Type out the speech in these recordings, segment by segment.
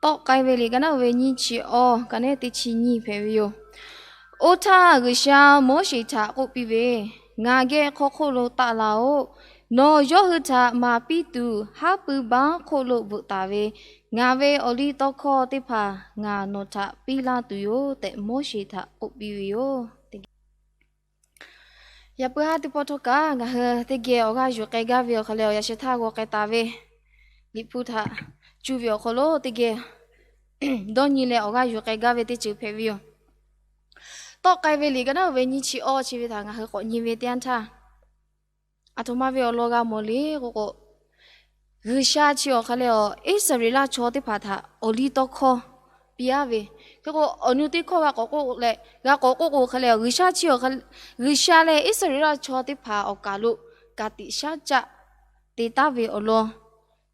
Tawˆ k'ai ve liꞈ ka naˉ ve nyiˇ chi awˇ ka naˉ teˇ chi nyiˇ hpehꞈ ve yoˬ. Oˇ htaˇ G'uiˬsha Moˉseˍ htaꞈ k'oˆ piˇ ve, Ngaˬ geh hk'aw hk'oˆ lo taˆ la-oˆ. Nawˬ yawˇ hui htaꞈ maˍ piˇ tuˬ, haˉ pui baˆ hk'oˆ lo bvuhꞈ taˍ ve ngaˬ ve awˬliˇtawˇhkawˇ teˇ hpaˍ ngaˬ nawˬ htaꞈ piˇ laˇ tuˬ yoˬ tehꞈ, Moˉseˍ htaꞈ k'oˆ piˇ ve yoˬ. Yaꞈ puiˉ haˉ teˇ pawˆ htawˇ kaꞈ ngaˬ hui teˇ geh awˬ g'aˇ yuˬ k'ai gaˇ ve awˬ hk'aw leh, awˬ yaꞈ sheh htaˇ g'aw k'ai taˍ ve Liꞈ hpu htaꞈ cuˇ ve awˬ hk'aw lo teˇ geh dawˇ nyi leh awˬ g'aˇ yuˬ k'ai gaˇ ve teˇ ceuˬ hpehꞈ ve yoˬ. Tawˆ k'ai ve liꞈ ka naˉ ve nyiˇ chi awˇ chi ve htaꞈ ngaˬ hui k'awꞈ nyi ve teˇ yanˇ htaˇ, aˬ htoꞈ ma ve awˬ lawn g'a mawˬ le k'oˆ k'o, G'uiˬsha chi awˬ hk'aw leh awˬ Iˉsaˍreˍlaˆ chaw teˇ hpaˍ htaꞈ awˬliˇtawˇhkawˇ piˇ aˉ ve. Hk'e k'o, awˬ nu teˇ hkawˇ g'a k'awꞈ k'oˆ leh, g'a k'awꞈ k'oˆ k'o hk'e leh, G'uiˬsha chi awˬ hk'aw, G'uiˬsha leh Iˉsaˍreˍlaˆ chaw teˇ hpaˍ awˬ kaˬ lo ka tiꞈ shaˉ caˆ te taˉ ve awˬ lawn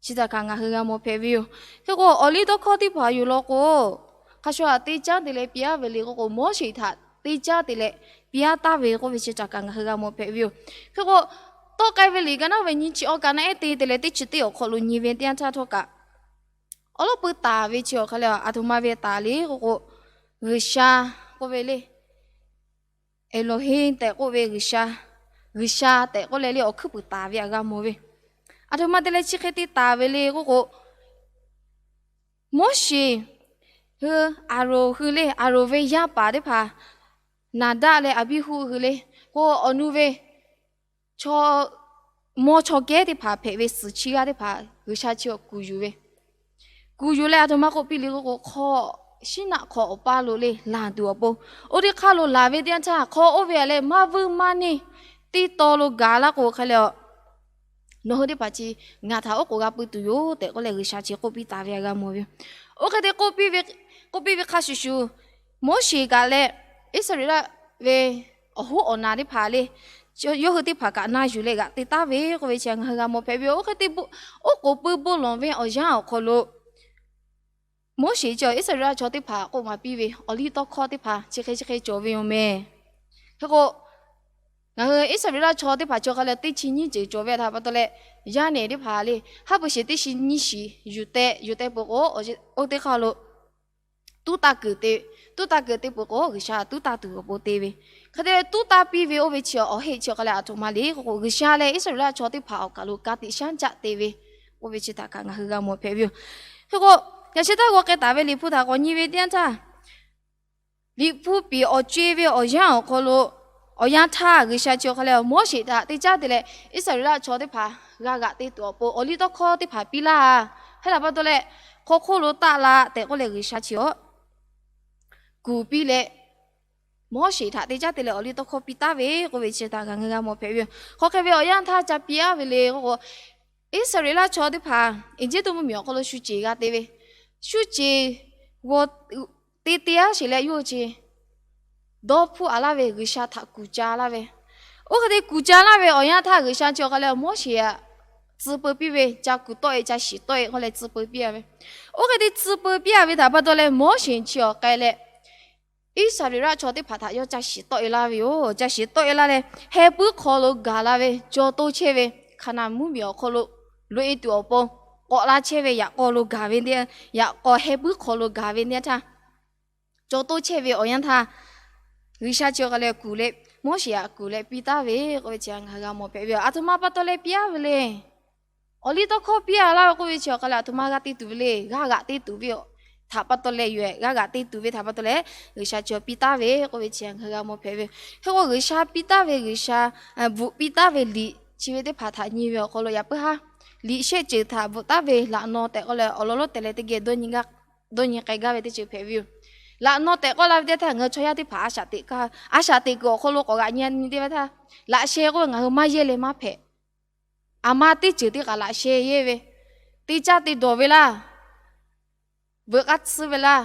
chi htaꞈ kaꞈ ngaˬ hui g'a mawˬ hpehꞈ ve yoˬ. Hk'e k'o, awˬliˇtawˇhkawˇ teˇ hpaˍ yoˬ law k'o, hk'a shuˍ htaꞈ te caˉ te leh piˇ aˉ ve le k'oˆ k'o, Moˉseˍ htaꞈ te caˉ te leh piˇ aˉ taˍ ve k'oˆ ve chi htaꞈ kaꞈ ngaˬ hui g'a mawˬ hpehꞈ ve yoˬ. Hk'e k'o, tawˆ k'ai ve liꞈ ka naˉ ve nyiˇ chi awˇ ka naˉ ehˉ te te leh teˇ chi teˇ awˬ hk'aw lo nyi ve teˇ yanˇ htaˇ htawˇ kaꞈ, awˬ lawˉ pui taˍ ve chi awˬ hk'aw leh aˬ htoꞈ ma ve taˍ le k'oˆ k'o, G'uiˬsha k'oˆ ve le, Eˍloˍheˍ tehꞈ k'oˆ ve G'uiˬsha, G'uiˬsha tehꞈ k'oˆ leh le awˬ hkuiˉ puiˍ taˍ ve htaꞈ g'a mawˬ ve. Aˬ htoꞈ ma te leh chi hk'e te taˍ ve le k'oˆ k'o, Moˉseˍ hui, Aˍronˍ hui le, Aˍronˍ ve yaˇ paˍ teˇ hpaˍ, Naˍdaˆ leh Aˍbiˇhuˆ hui le, k'o awˬ nu ve chaw, mawˇ chaw kehˉ teˇ hpaˍ hpehꞈ ve suhˍ chi g'aˇ teˇ hpaˍ G'uiˬsha chi awˬ kuˬ yuˬ ve, kuˬ yuˬ leh aˬ htoꞈ ma k'oˆ piˇ le k'oˆ k'o, hk'aw, shinˉ naˆ hk'aw awˬ paˇ lo le laˬ tuˬ awˬ pon, oˇ teˇ hk'aˇ lo laˬ ve teˇ yanˇ htaˇ, hk'aw oˇ ve aꞈ leh maˇ vuiˇ maˇ neˇ teˇ taw lo gaˬ laˇ k'o hk'e leh, nawˬ hui teˇ hpaˍ chi ngaˬ htaꞈ oˉ k'oˍ g'a pui tuˬ yoˬ tehꞈ k'oˆ leh G'uiˬsha chi k'oˆ piˇ taˍ ve htaꞈ g'a mawˬ ve yoˬ. Oˇ hk'e te k'oˆ piˇ ve hk'a shuˍ shuˍ, Moˉseˍ kaꞈ leh Iˉsaˍreˍlaˆ ve awˬ hoˉ awˬ naˍ teˇ hpaˍ le, yawˇ hui teˇ hpaˍ kaꞈ na yuˬ leh g'aꞈ te taˍ ve k'oˆ ve chi ngaˬ hui g'a mawˬ hpehꞈ ve yoˬ. Oˇ hk'e te, oˉ k'oˍ pui bon lawˬ ve awˬ yanˇ awˬ hk'aw lo Moˉseˍ chi Iˉsaˍreˍlaˆ chaw teˇ hpaˍ k'oˆ maˍ piˇ ve awˬliˇtawˇhkawˇ teˇ hpaˍ chi hk'e chi hk'e cawˬ ve yoˬ mehˍ. Hk'e k'o, ngaˬ hui Iˉsaˍreˍlaˆ chaw teˇ hpaˍ chi awˬ hk'aw leh teˇ chi nyiˇ ceuˬ cawˬ ve htaꞈ pa taw leh, yaˇ nehˬ teˇ hpaˍ le, haˉ pui sheˍ teˇ shi nyiˇ shiˍ yuˬ teh yuˬ teh peuˬ k'o, oˇ teˇ hk'aˇ lo tuˉ taˇ kuiˬ te, tuˉ taˇ kuiˬ te peuˬ k'o G'uiˬsha tuˉ taˇ tuˬ awˬ pon te ve. Hk'e te leh tuˉ taˇ piˇ ve oˇ ve chi awˬ heˆ chi awˬ hk'aw leh aˬ htoꞈ ma le k'oˆ k'o, G'uiˬsha leh Iˉsaˍreˍlaˆ chaw teˇ hpaˍ awˬ kaˬ lo ka tiꞈ shaˉ caˆ te ve, oˇ ve chi htaꞈ kaꞈ ngaˬ hui g'a mawˬ hpehꞈ ve yoˬ. Hk'e k'o, yaꞈ sheh htaˇ g'aw k'ai taˍ ve Liꞈ hpu htaꞈ k'awꞈ nyi ve teˇ yanˇ htaˇ, Liꞈ hpu piˍ awˬ co-e ve awˬ yanˇ awˬ hk'aw lo, awˬ yanˇ htaˇ G'uiˬsha chi awˬ hk'aw leh Moˉseˍ htaꞈ te caˉ te leh Iˉsaˍreˍlaˆ chaw teˇ hpaˍ g'a g'aꞈ te tuˬ awˬ pon awˬliˇtawˇhkawˇ teˇ hpaˍ piˇ laˇ. Hk'e htaꞈ pa taw leh, hk'aw hk'oˆ lo taˆ la tehꞈ k'oˆ leh G'uiˬsha chi awˬ kuˬ piˇ leh, Moˉseˍ htaꞈ te caˉ te leh awˬliˇtawˇhkawˇ piˇ taˍ ve k'oˆ ve chi htaꞈ ngaˬ hui g'a mawˬ hpehꞈ ve yoˬ. Hk'aw hk'e ve awˬ yanˇ htaˇ ca piˇ aˉ ve le k'oˆ k'o, Iˉsaˍreˍlaˆ chaw teˇ hpaˍ Eˇjiˇtuꞈ mvuhˇmiˬ awˬ hk'aw lo shu ceˬ g'a te ve, shu ceˬ g'aw te te aˉ sheˍ leh yawˇ hui chi dawˇ hpfuhˆ a laˇ ve, G'uiˬsha htaꞈ kuˬ ca laˇ ve. Oˇ hk'e te kuˬ ca laˇ ve awˬ yanˇ htaˇ G'uiˬsha chi awˬ hk'aw leh Moˉseˍ htaꞈ tcuh peu piˇ ve, ca kuˬ tawˆ-e ca shiˍ tawˆ-e k'oˆ leh tcuh peu piˇ a ve. Oˇ hk'e te tcuh peu piˇ a ve htaꞈ pa taw leh Moˉseˍ chi awˬ k'ai leh Iˉsaˍreˍlaˆ chaw teˇ hpaˍ htaꞈ yawˇ ca shiˍ tawˆ-e laˇ ve yoˬ. Ca shiˍ tawˆ-e laˇ leh, heh puiˉ hk'aw lo gaˬ la ve, caw to chehˇ ve, Hkaˍnanˍ mvuhˇmiˬ awˬ hk'aw lo loꞈ-e tuˬ awˬ pon k'awꞈ la chehˇ ve yaꞈ k'aw lo gaˬ ve teˇ, yaꞈ k'aw heh puiˉ hk'aw lo gaˬ ve teˇ yanˇ htaˇ, caw to chehˇ ve awˬ yanˇ htaˇ, G'uiˬsha chi awˬ hk'aw leh kuˬ leh, Moˉseˍ htaꞈ kuˬ leh piˇ taˍ ve k'oˆ ve chi ngaˬ hui g'a mawˬ hpehꞈ ve yoˬ. Aˬ htoꞈ ma pa taw leh piˇ aˉ ve le. Awˬliˇtawˇhkawˇ piˇ a laˇ ve k'oˆ ve chi awˬ hk'aw leh aˬ htoꞈ ma g'a te tuˬ ve le. G'a g'aꞈ te tuˬ ve htaꞈ pa taw leh yoˬ. G'a g'aꞈ te tuˬ ve htaꞈ pa taw leh G'uiˬsha chi awˬ piˇ taˍ ve k'oˆ ve chi ngaˬ hui g'a mawˬ hpehꞈ ve. Hk'e k'o G'uiˬsha piˇ taˍ ve, G'uiˬsha bvuhꞈ piˇ taˍ ve liꞈ chi ve teˇ hpaˍ htaꞈ nyi ve awˬ hk'aw lo yaꞈ puiˉ haˉ liꞈ shehˆ ceuˬ htaꞈ bvuhꞈ taˍ ve laꞈ naw tehꞈ k'oˆ leh awˬ lawn lonˉ teh leh teˇ geh dawˇ nyi k'ai gaˇ ve teˇ ceuˬ hpehꞈ ve yoˬ. Laꞈ naw tehꞈ k'oˆ la ve teˇ htaˇ ngaˬ hui chaw yaˇ teˇ hpaˍ a shaꞈ teꞈ kaˇ, a shaꞈ teꞈ kuiˬ awˬ hk'aw lo k'awꞈ g'aꞈ nyi nyi teˇ ve htaˇ, laꞈ sheh k'oˆ ve ngaˬ hui maˇ yehˇ leh maˇ hpehꞈ. Aˬ ma teˇ ceuˬ teˇ kaꞈ laꞈ sheh yehˇ ve, te caˇ te dawˬ ve laˇ, veuꞈ k'aˇ tsuhˇ ve laˇ,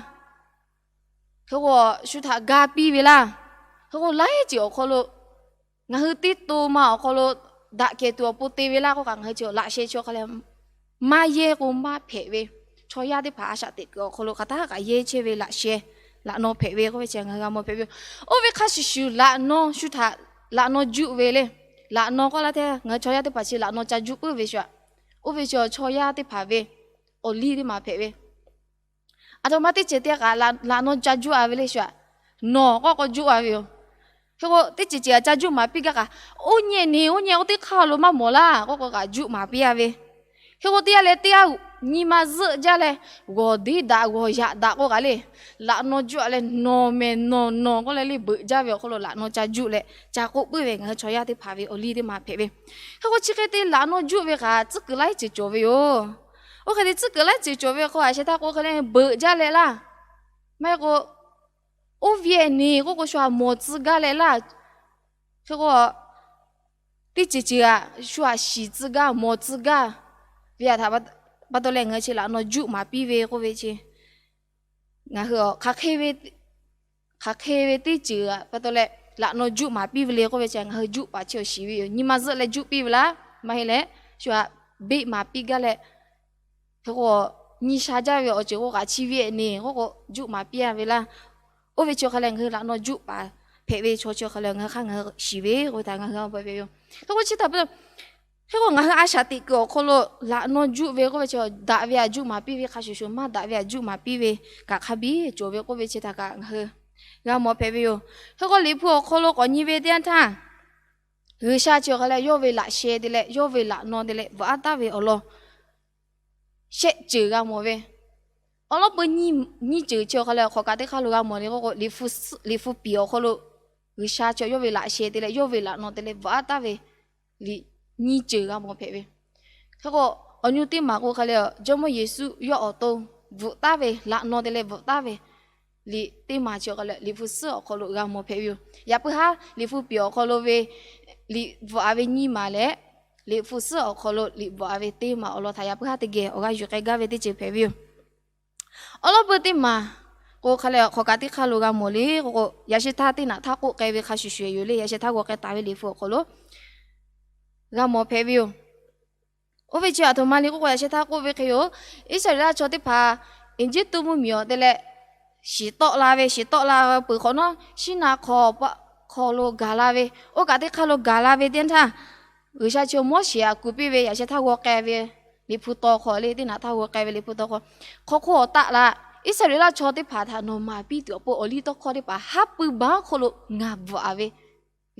hk'e k'o shu htaꞈ ga piˇ ve laˇ, hk'e k'o laiˉ ceuˬ awˬ hk'aw lo ngaˬ hui teˇ to ma awˬ hk'aw lo daꞈ kehˬ tuˬ awˬ pon te ve laˇ k'oˆ kaꞈ ngaˬ hui chi laꞈ sheh chi awˬ hk'aw leh maˇ yehˇ k'o maˇ hpehꞈ ve, chaw yaˇ teˇ hpaˍ a shaꞈ teꞈ kuiˬ awˬ hk'aw lo hk'aˬ htaˇ kaꞈ yehˇ chehˇ ve laꞈ sheh, laꞈ naw hpehꞈ ve k'oˆ ve chi ngaˬ hui g'a mawˬ hpehꞈ ve yoˬ. Oˇ ve hk'a shuˍ shuˍ laꞈ naw shu htaꞈ laꞈ naw juˆ ve le. Laꞈ naw k'oˆ laˇ hteˇ ngaˬ hui chaw yaˇ teˇ hpaˍ chi laꞈ naw ca juˆ puiˉ ve shu-aꞈ, oˇ ve chi chaw yaˇ teˇ hpaˍ ve awˬ liˇ teˇ maˬ hpehꞈ ve. Aˬ htoꞈ ma teˇ ceuˬ teˇ g'aˇ kaꞈ laꞈ nawˇ ca juˆ-a ve le shu-aꞈ, nawˬ k'oˆ k'o juˆ-a ve yoˬ. Hk'e k'o teˇ ceuˬ ceuˬ kaꞈ ca juˆ maˍ piˇ gaˇ kaꞈ, oˇ nyi nyi oˇ nyi oˇ teˇ hk'aˇ lo maˇ mawˬ laˇ k'oˆ k'o kaꞈ juˆ maˍ piˇ-a ve. Hk'e k'o teˇ g'aˇ leh teˇ g'aˇ nyi ma zuhˆ jaˇ leh, g'awˬ deˉ daꞈ g'awˬ yaꞈ daꞈ k'oˆ kaꞈ le, laꞈ nawˇ juˆ-a leh nawˬ mehˍ nawˬ nawˬ k'oˆ leh le beuꞈ jaˇ ve awˬ hk'aw lo laꞈ nawˇ ca juˆ leh ca k'oˆ puiˉ ve ngaˬ hui chaw yaˇ teˇ hpaˍ ve awˬ liˇ teˇ ma hpehꞈ ve. Hk'e k'o chi hk'e te laꞈ nawˇ juˆ ve kaꞈ tcuhˉ kuiˬ laiˉ ceuˬ cawˬ ve yoˬ. Oˇ hk'e te tcuhˉ kuiˬ laiˉ ceuˬ cawˬ ve hk'o a sheh htaˇ k'o hk'e le beuꞈ jaˇ leh laˇ. Maˇ heˆ k'o oˇ ve neˬ k'oˆ k'o shu-aꞈ mawˬ tcuh gaˇ leh laˇ. Hk'e k'o teˇ ceuˬ ceuˬ-aꞈ shu-aꞈ shiˍ tcuh gaˇ mawˬ tcuh gaˇ ve aꞈ htaꞈ pa taw leh ngaˬ hui chi laꞈ nawˇ juˆ maˍ piˇ ve k'oˆ ve chi, ngaˬ hui hk'aˬ hk'e ve teˇ ceuˬ-aꞈ pa taw leh laꞈ nawˇ juˆ maˍ piˇ ve le k'oˆ ve chi ngaˬ hui juˆ paˍ chi awˬ shiˍ ve yoˬ. Nyi ma zuhˆ leh juˆ piˇ ve laˇ. Maˇ heˆ leh shu-aꞈ beˆ maˍ piˇ gaˇ leh, hk'e k'o nyi sha jaˇ ve awˬ ceuˬ k'o kaꞈ chi ve neˬ k'oˆ k'o juˆ maˍ piˇ-a ve laˇ. Oˇ ve chi awˬ hk'aw leh ngaˬ hui laꞈ nawˇ juˆ paˍ hpehꞈ ve chaw chi awˬ hk'aw leh ngaˬ hui hk'aˇ ngaˬ hui shiˍ ve k'oˆ ve htaꞈ ngaˬ hui a pehꞈ ve yoˬ. Hk'e k'o chi htaꞈ pa taw, hk'e k'o ngaˬ hui a shaꞈ teꞈ kuiˬ awˬ hk'aw lo laꞈ nawˇ juˆ ve k'oˆ ve chi daꞈ ve aꞈ juˆ maˍ piˇ ve hk'a shuˍ shuˍ maˇ daꞈ ve aꞈ juˆ maˍ piˇ ve kaꞈ hk'a biˇ cawˬ ve k'oˆ ve chi htaꞈ kaꞈ ngaˬ hui g'a mawˬ hpehꞈ ve yoˬ. Hk'e k'o Liꞈ hpu awˬ hk'aw lo k'awꞈ nyi ve teˇ yanˇ htaˇ, G'uiˬsha chi awˬ hk'aw leh yawˇ ve laꞈ sheh te leh yawˇ ve laꞈ naw te leh bvuhꞈ aˉ taˉ ve awˬ lawn shehˆ ceuˬ g'a mawˬ ve. Awˬ lawn peu nyiˇ ceuˬ chi awˬ hk'aw leh hk'awꞈ kaꞈ teˇ hk'aˇ lo g'a mawˬ le k'oˆ k'o, Liꞈ hpu piˍ awˬ hk'aw lo G'uiˬsha chi yawˇ ve laꞈ sheh te leh yawˇ ve laꞈ naw te leh bvuhꞈ aˉ taˉ ve liꞈ nyiˇ ceuˬ g'a mawˬ hpehꞈ ve. Hk'e k'o, awˬ nyi teˇ maˬ k'o hk'aˬ leh Jawˇmawˇ Yeˍsuˆ yawˇ awˬ to bvuhꞈ taˉ ve laꞈ naw te leh bvuhꞈ taˉ ve liꞈ teˇ maˬ chi awˬ hk'aw leh Liꞈ hpu suhˉ awˬ hk'aw lo g'a mawˬ hpehꞈ ve yoˬ. Yaꞈ puiˉ haˉ Liꞈ hpu piˍ awˬ hk'aw lo ve liꞈ bvuhꞈ-a ve nyiˇ maˬ leh Liꞈ hpu suhˉ awˬ hk'aw lo liꞈ bvuhꞈ-a ve teˇ maˬ awˬ lawn htaꞈ yaꞈ puiˉ haˉ teˇ geh awˬ g'aˇ yuˬ k'ai gaˇ ve teˇ ceuˬ hpehꞈ ve yoˬ. Awˬ lawn peu teˇ maˬ k'o hk'aˬ leh hk'awꞈ kaꞈ teˇ hk'aˇ lo g'a mawˬ le k'o k'o, yaꞈ sheh htaˇ teˇ naꞈ htaˇ k'oˆ k'ai ve hk'a shuˍ shuˍ yoˬ le. Yaꞈ sheh htaˇ g'aw k'ai taˍ ve Liꞈ hpu awˬ hk'aw lo g'a mawˬ hpehꞈ ve yoˬ. Oˇ ve chi aˬ htoꞈ ma le k'oˆ k'o, yaꞈ sheh htaˇ k'oˆ ve hk'e yoˬ. Iˉsaˍreˍlaˆ chaw teˇ hpaˍ Eˇjiˇtuꞈ mvuhˇmiˬ awˬ te leh shiˍ tawˆ la ve, shiˍ tawˆ la peuˬ hk'awꞈ nawˉ, Siˉnaˆ hk'aw hk'aw lo gaˬ la ve, oˇ kaꞈ teˇ hk'aˇ lo gaˬ la ve teˇ yanˇ htaˇ, G'uiˬsha chi Moˉseˍ aꞈ kuˬ piˇ ve yaꞈ sheh htaˇ g'aw k'ai ve Liꞈ hpu taw hk'aw le, teˇ naꞈ htaˇ g'aw k'ai ve Liꞈ hpu taw hk'aw, hk'aw hk'oˆ awˬ taˆ la, Iˉsaˍreˍlaˆ chaw teˇ hpaˍ htaꞈ nawˬ maˍ piˇ tuˬ awˬ pon awˬ liˇ tawˇ hkawˇ teˇ hpaˍ haˉ pui baˉ hk'oˆ lo ngaˬ bvuhꞈ-a ve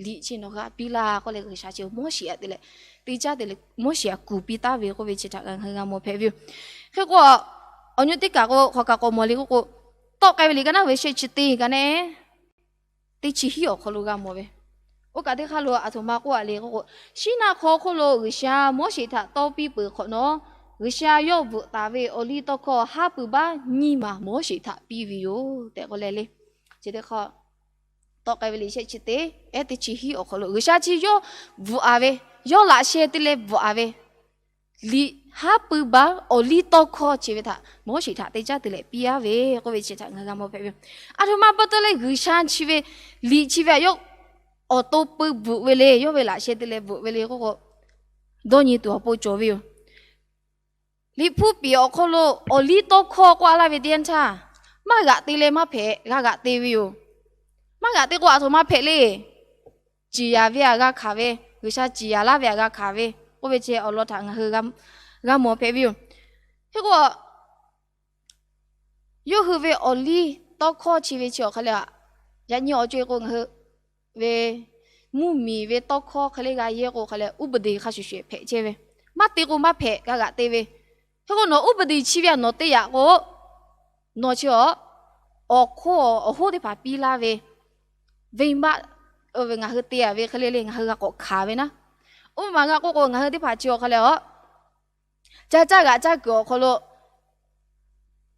liꞈ chi nawˬ g'a piˇ laˇ k'oˆ leh G'uiˬsha chi Moˉseˍ aꞈ te leh, teˇ caˉ te leh Moˉseˍ aꞈ kuˬ piˇ taˍ ve k'oˆ ve chi htaꞈ kaꞈ ngaˬ hui g'a mawˬ hpehꞈ ve yoˬ. Hk'e k'o, awˬ nyi teˇ kaˬ k'o hk'awꞈ kaꞈ k'awꞈ mawˬ le k'oˆ k'o, Tawˆ k'ai ve liꞈ ka naˉ ve shehˆ chi teˇ ka nehˉ teˇ chi hiˉ awˬ hk'aw lo g'a mawˬ ve. Oˇ kaꞈ teˇ hk'aˇ lo aˬ htoꞈ ma k'oˆ-a le k'oˆ k'o, Siˉnaˆ hk'aw hk'oˆ lo G'uiˬsha Moˉseˍ htaꞈ tawˇ piˇ peuˬ hk'awꞈ nawˉ, G'uiˬsha yawˇ bvuhꞈ taˍ ve awˬ liˇ tawˇ hkawˇ haˉ pui baˉ nyiˇ maˬ Moˉseˍ htaꞈ piˇ ve yoˬ tehꞈ k'oˆ leh le. Chi teˇ hk'aˇ, Tawˆ k'ai ve liꞈ shehˆ chi teˇ ehˉ teˇ chi hiˉ awˬ hk'aw lo G'uiˬsha chi yawˇ bvuhꞈ-a ve, yawˇ laꞈ sheh te leh bvuhꞈ-a ve liꞈ haˉ pui baˉ awˬ liˇ tawˇ hkawˇ chi ve htaꞈ Moˉseˍ htaꞈ teˇ caˉ te leh piˇ-a ve k'oˆ ve chi htaꞈ ngaˬ hui g'a mawˬ hpehꞈ ve yoˬ. Aˬ htoꞈ ma pa taw leh G'uiˬsha chi ve liꞈ chi ve yawˇ awˬ to pui bvuhꞈ ve le, yawˇ ve laꞈ sheh te leh bvuhꞈ ve le k'oˆ k'o, dawˇ nyi tuˬ awˬ pon cawˬ ve yoˬ. Liꞈ hpu piˍ awˬ hk'aw lo awˬ liˇ tawˇ hkawˇ k'oˆ-a laˇ ve teˇ yanˇ htaˇ, maˇ g'aꞈ te leh maˇ hpehꞈ, g'a g'aꞈ te ve yoˬ. Maˇ g'aꞈ te k'o aˬ htoꞈ ma hpehꞈ le. Ciˍ yanˍ ve aꞈ g'a hkanˍ ve, G'uiˬsha ciˍ yanˍ laˇ ve aꞈ g'a hkanˍ ve k'oˆ ve chi awˬ lawn htaꞈ ngaˬ hui g'a mawˬ hpehꞈ ve yoˬ. Hk'e k'o, yawˇ hui ve awˬ liˇ tawˇ hkawˇ chi ve chi awˬ hk'aˬ leh, yaꞈ nyi awˬ co-e k'o ngaˬ hui ve mvuhˇmiˬ ve tawˇ hkawˇ hk'e le g'a yehˇ k'o hk'aˬ leh, uˉ peˍ deˍ hk'a shuˍ shuˍ hpehꞈ chehˇ ve, maˇ te k'o maˇ hpehꞈ g'a g'aꞈ te ve. Hk'e k'o nawˬ uˉ peˍ deˍ chi ve aꞈ nawˬ te yaꞈ k'o, nawˬ chi awˬ, awˬ hk'oˆ awˬ hoˉ teˇ hpaˍ piˇ laˇ ve, venˇbaˆ, ngaˬ hui te-a ve hk'e le le ngaˬ hui g'a k'awꞈ hkanˍ ve naˉ. Oˇ maˬ g'a k'oˆ k'o ngaˬ hui teˇ hpaˍ chi awˬ hk'aˬ leh a, ca caˇ g'aꞈ caˇ kuiˬ awˬ hk'aw lo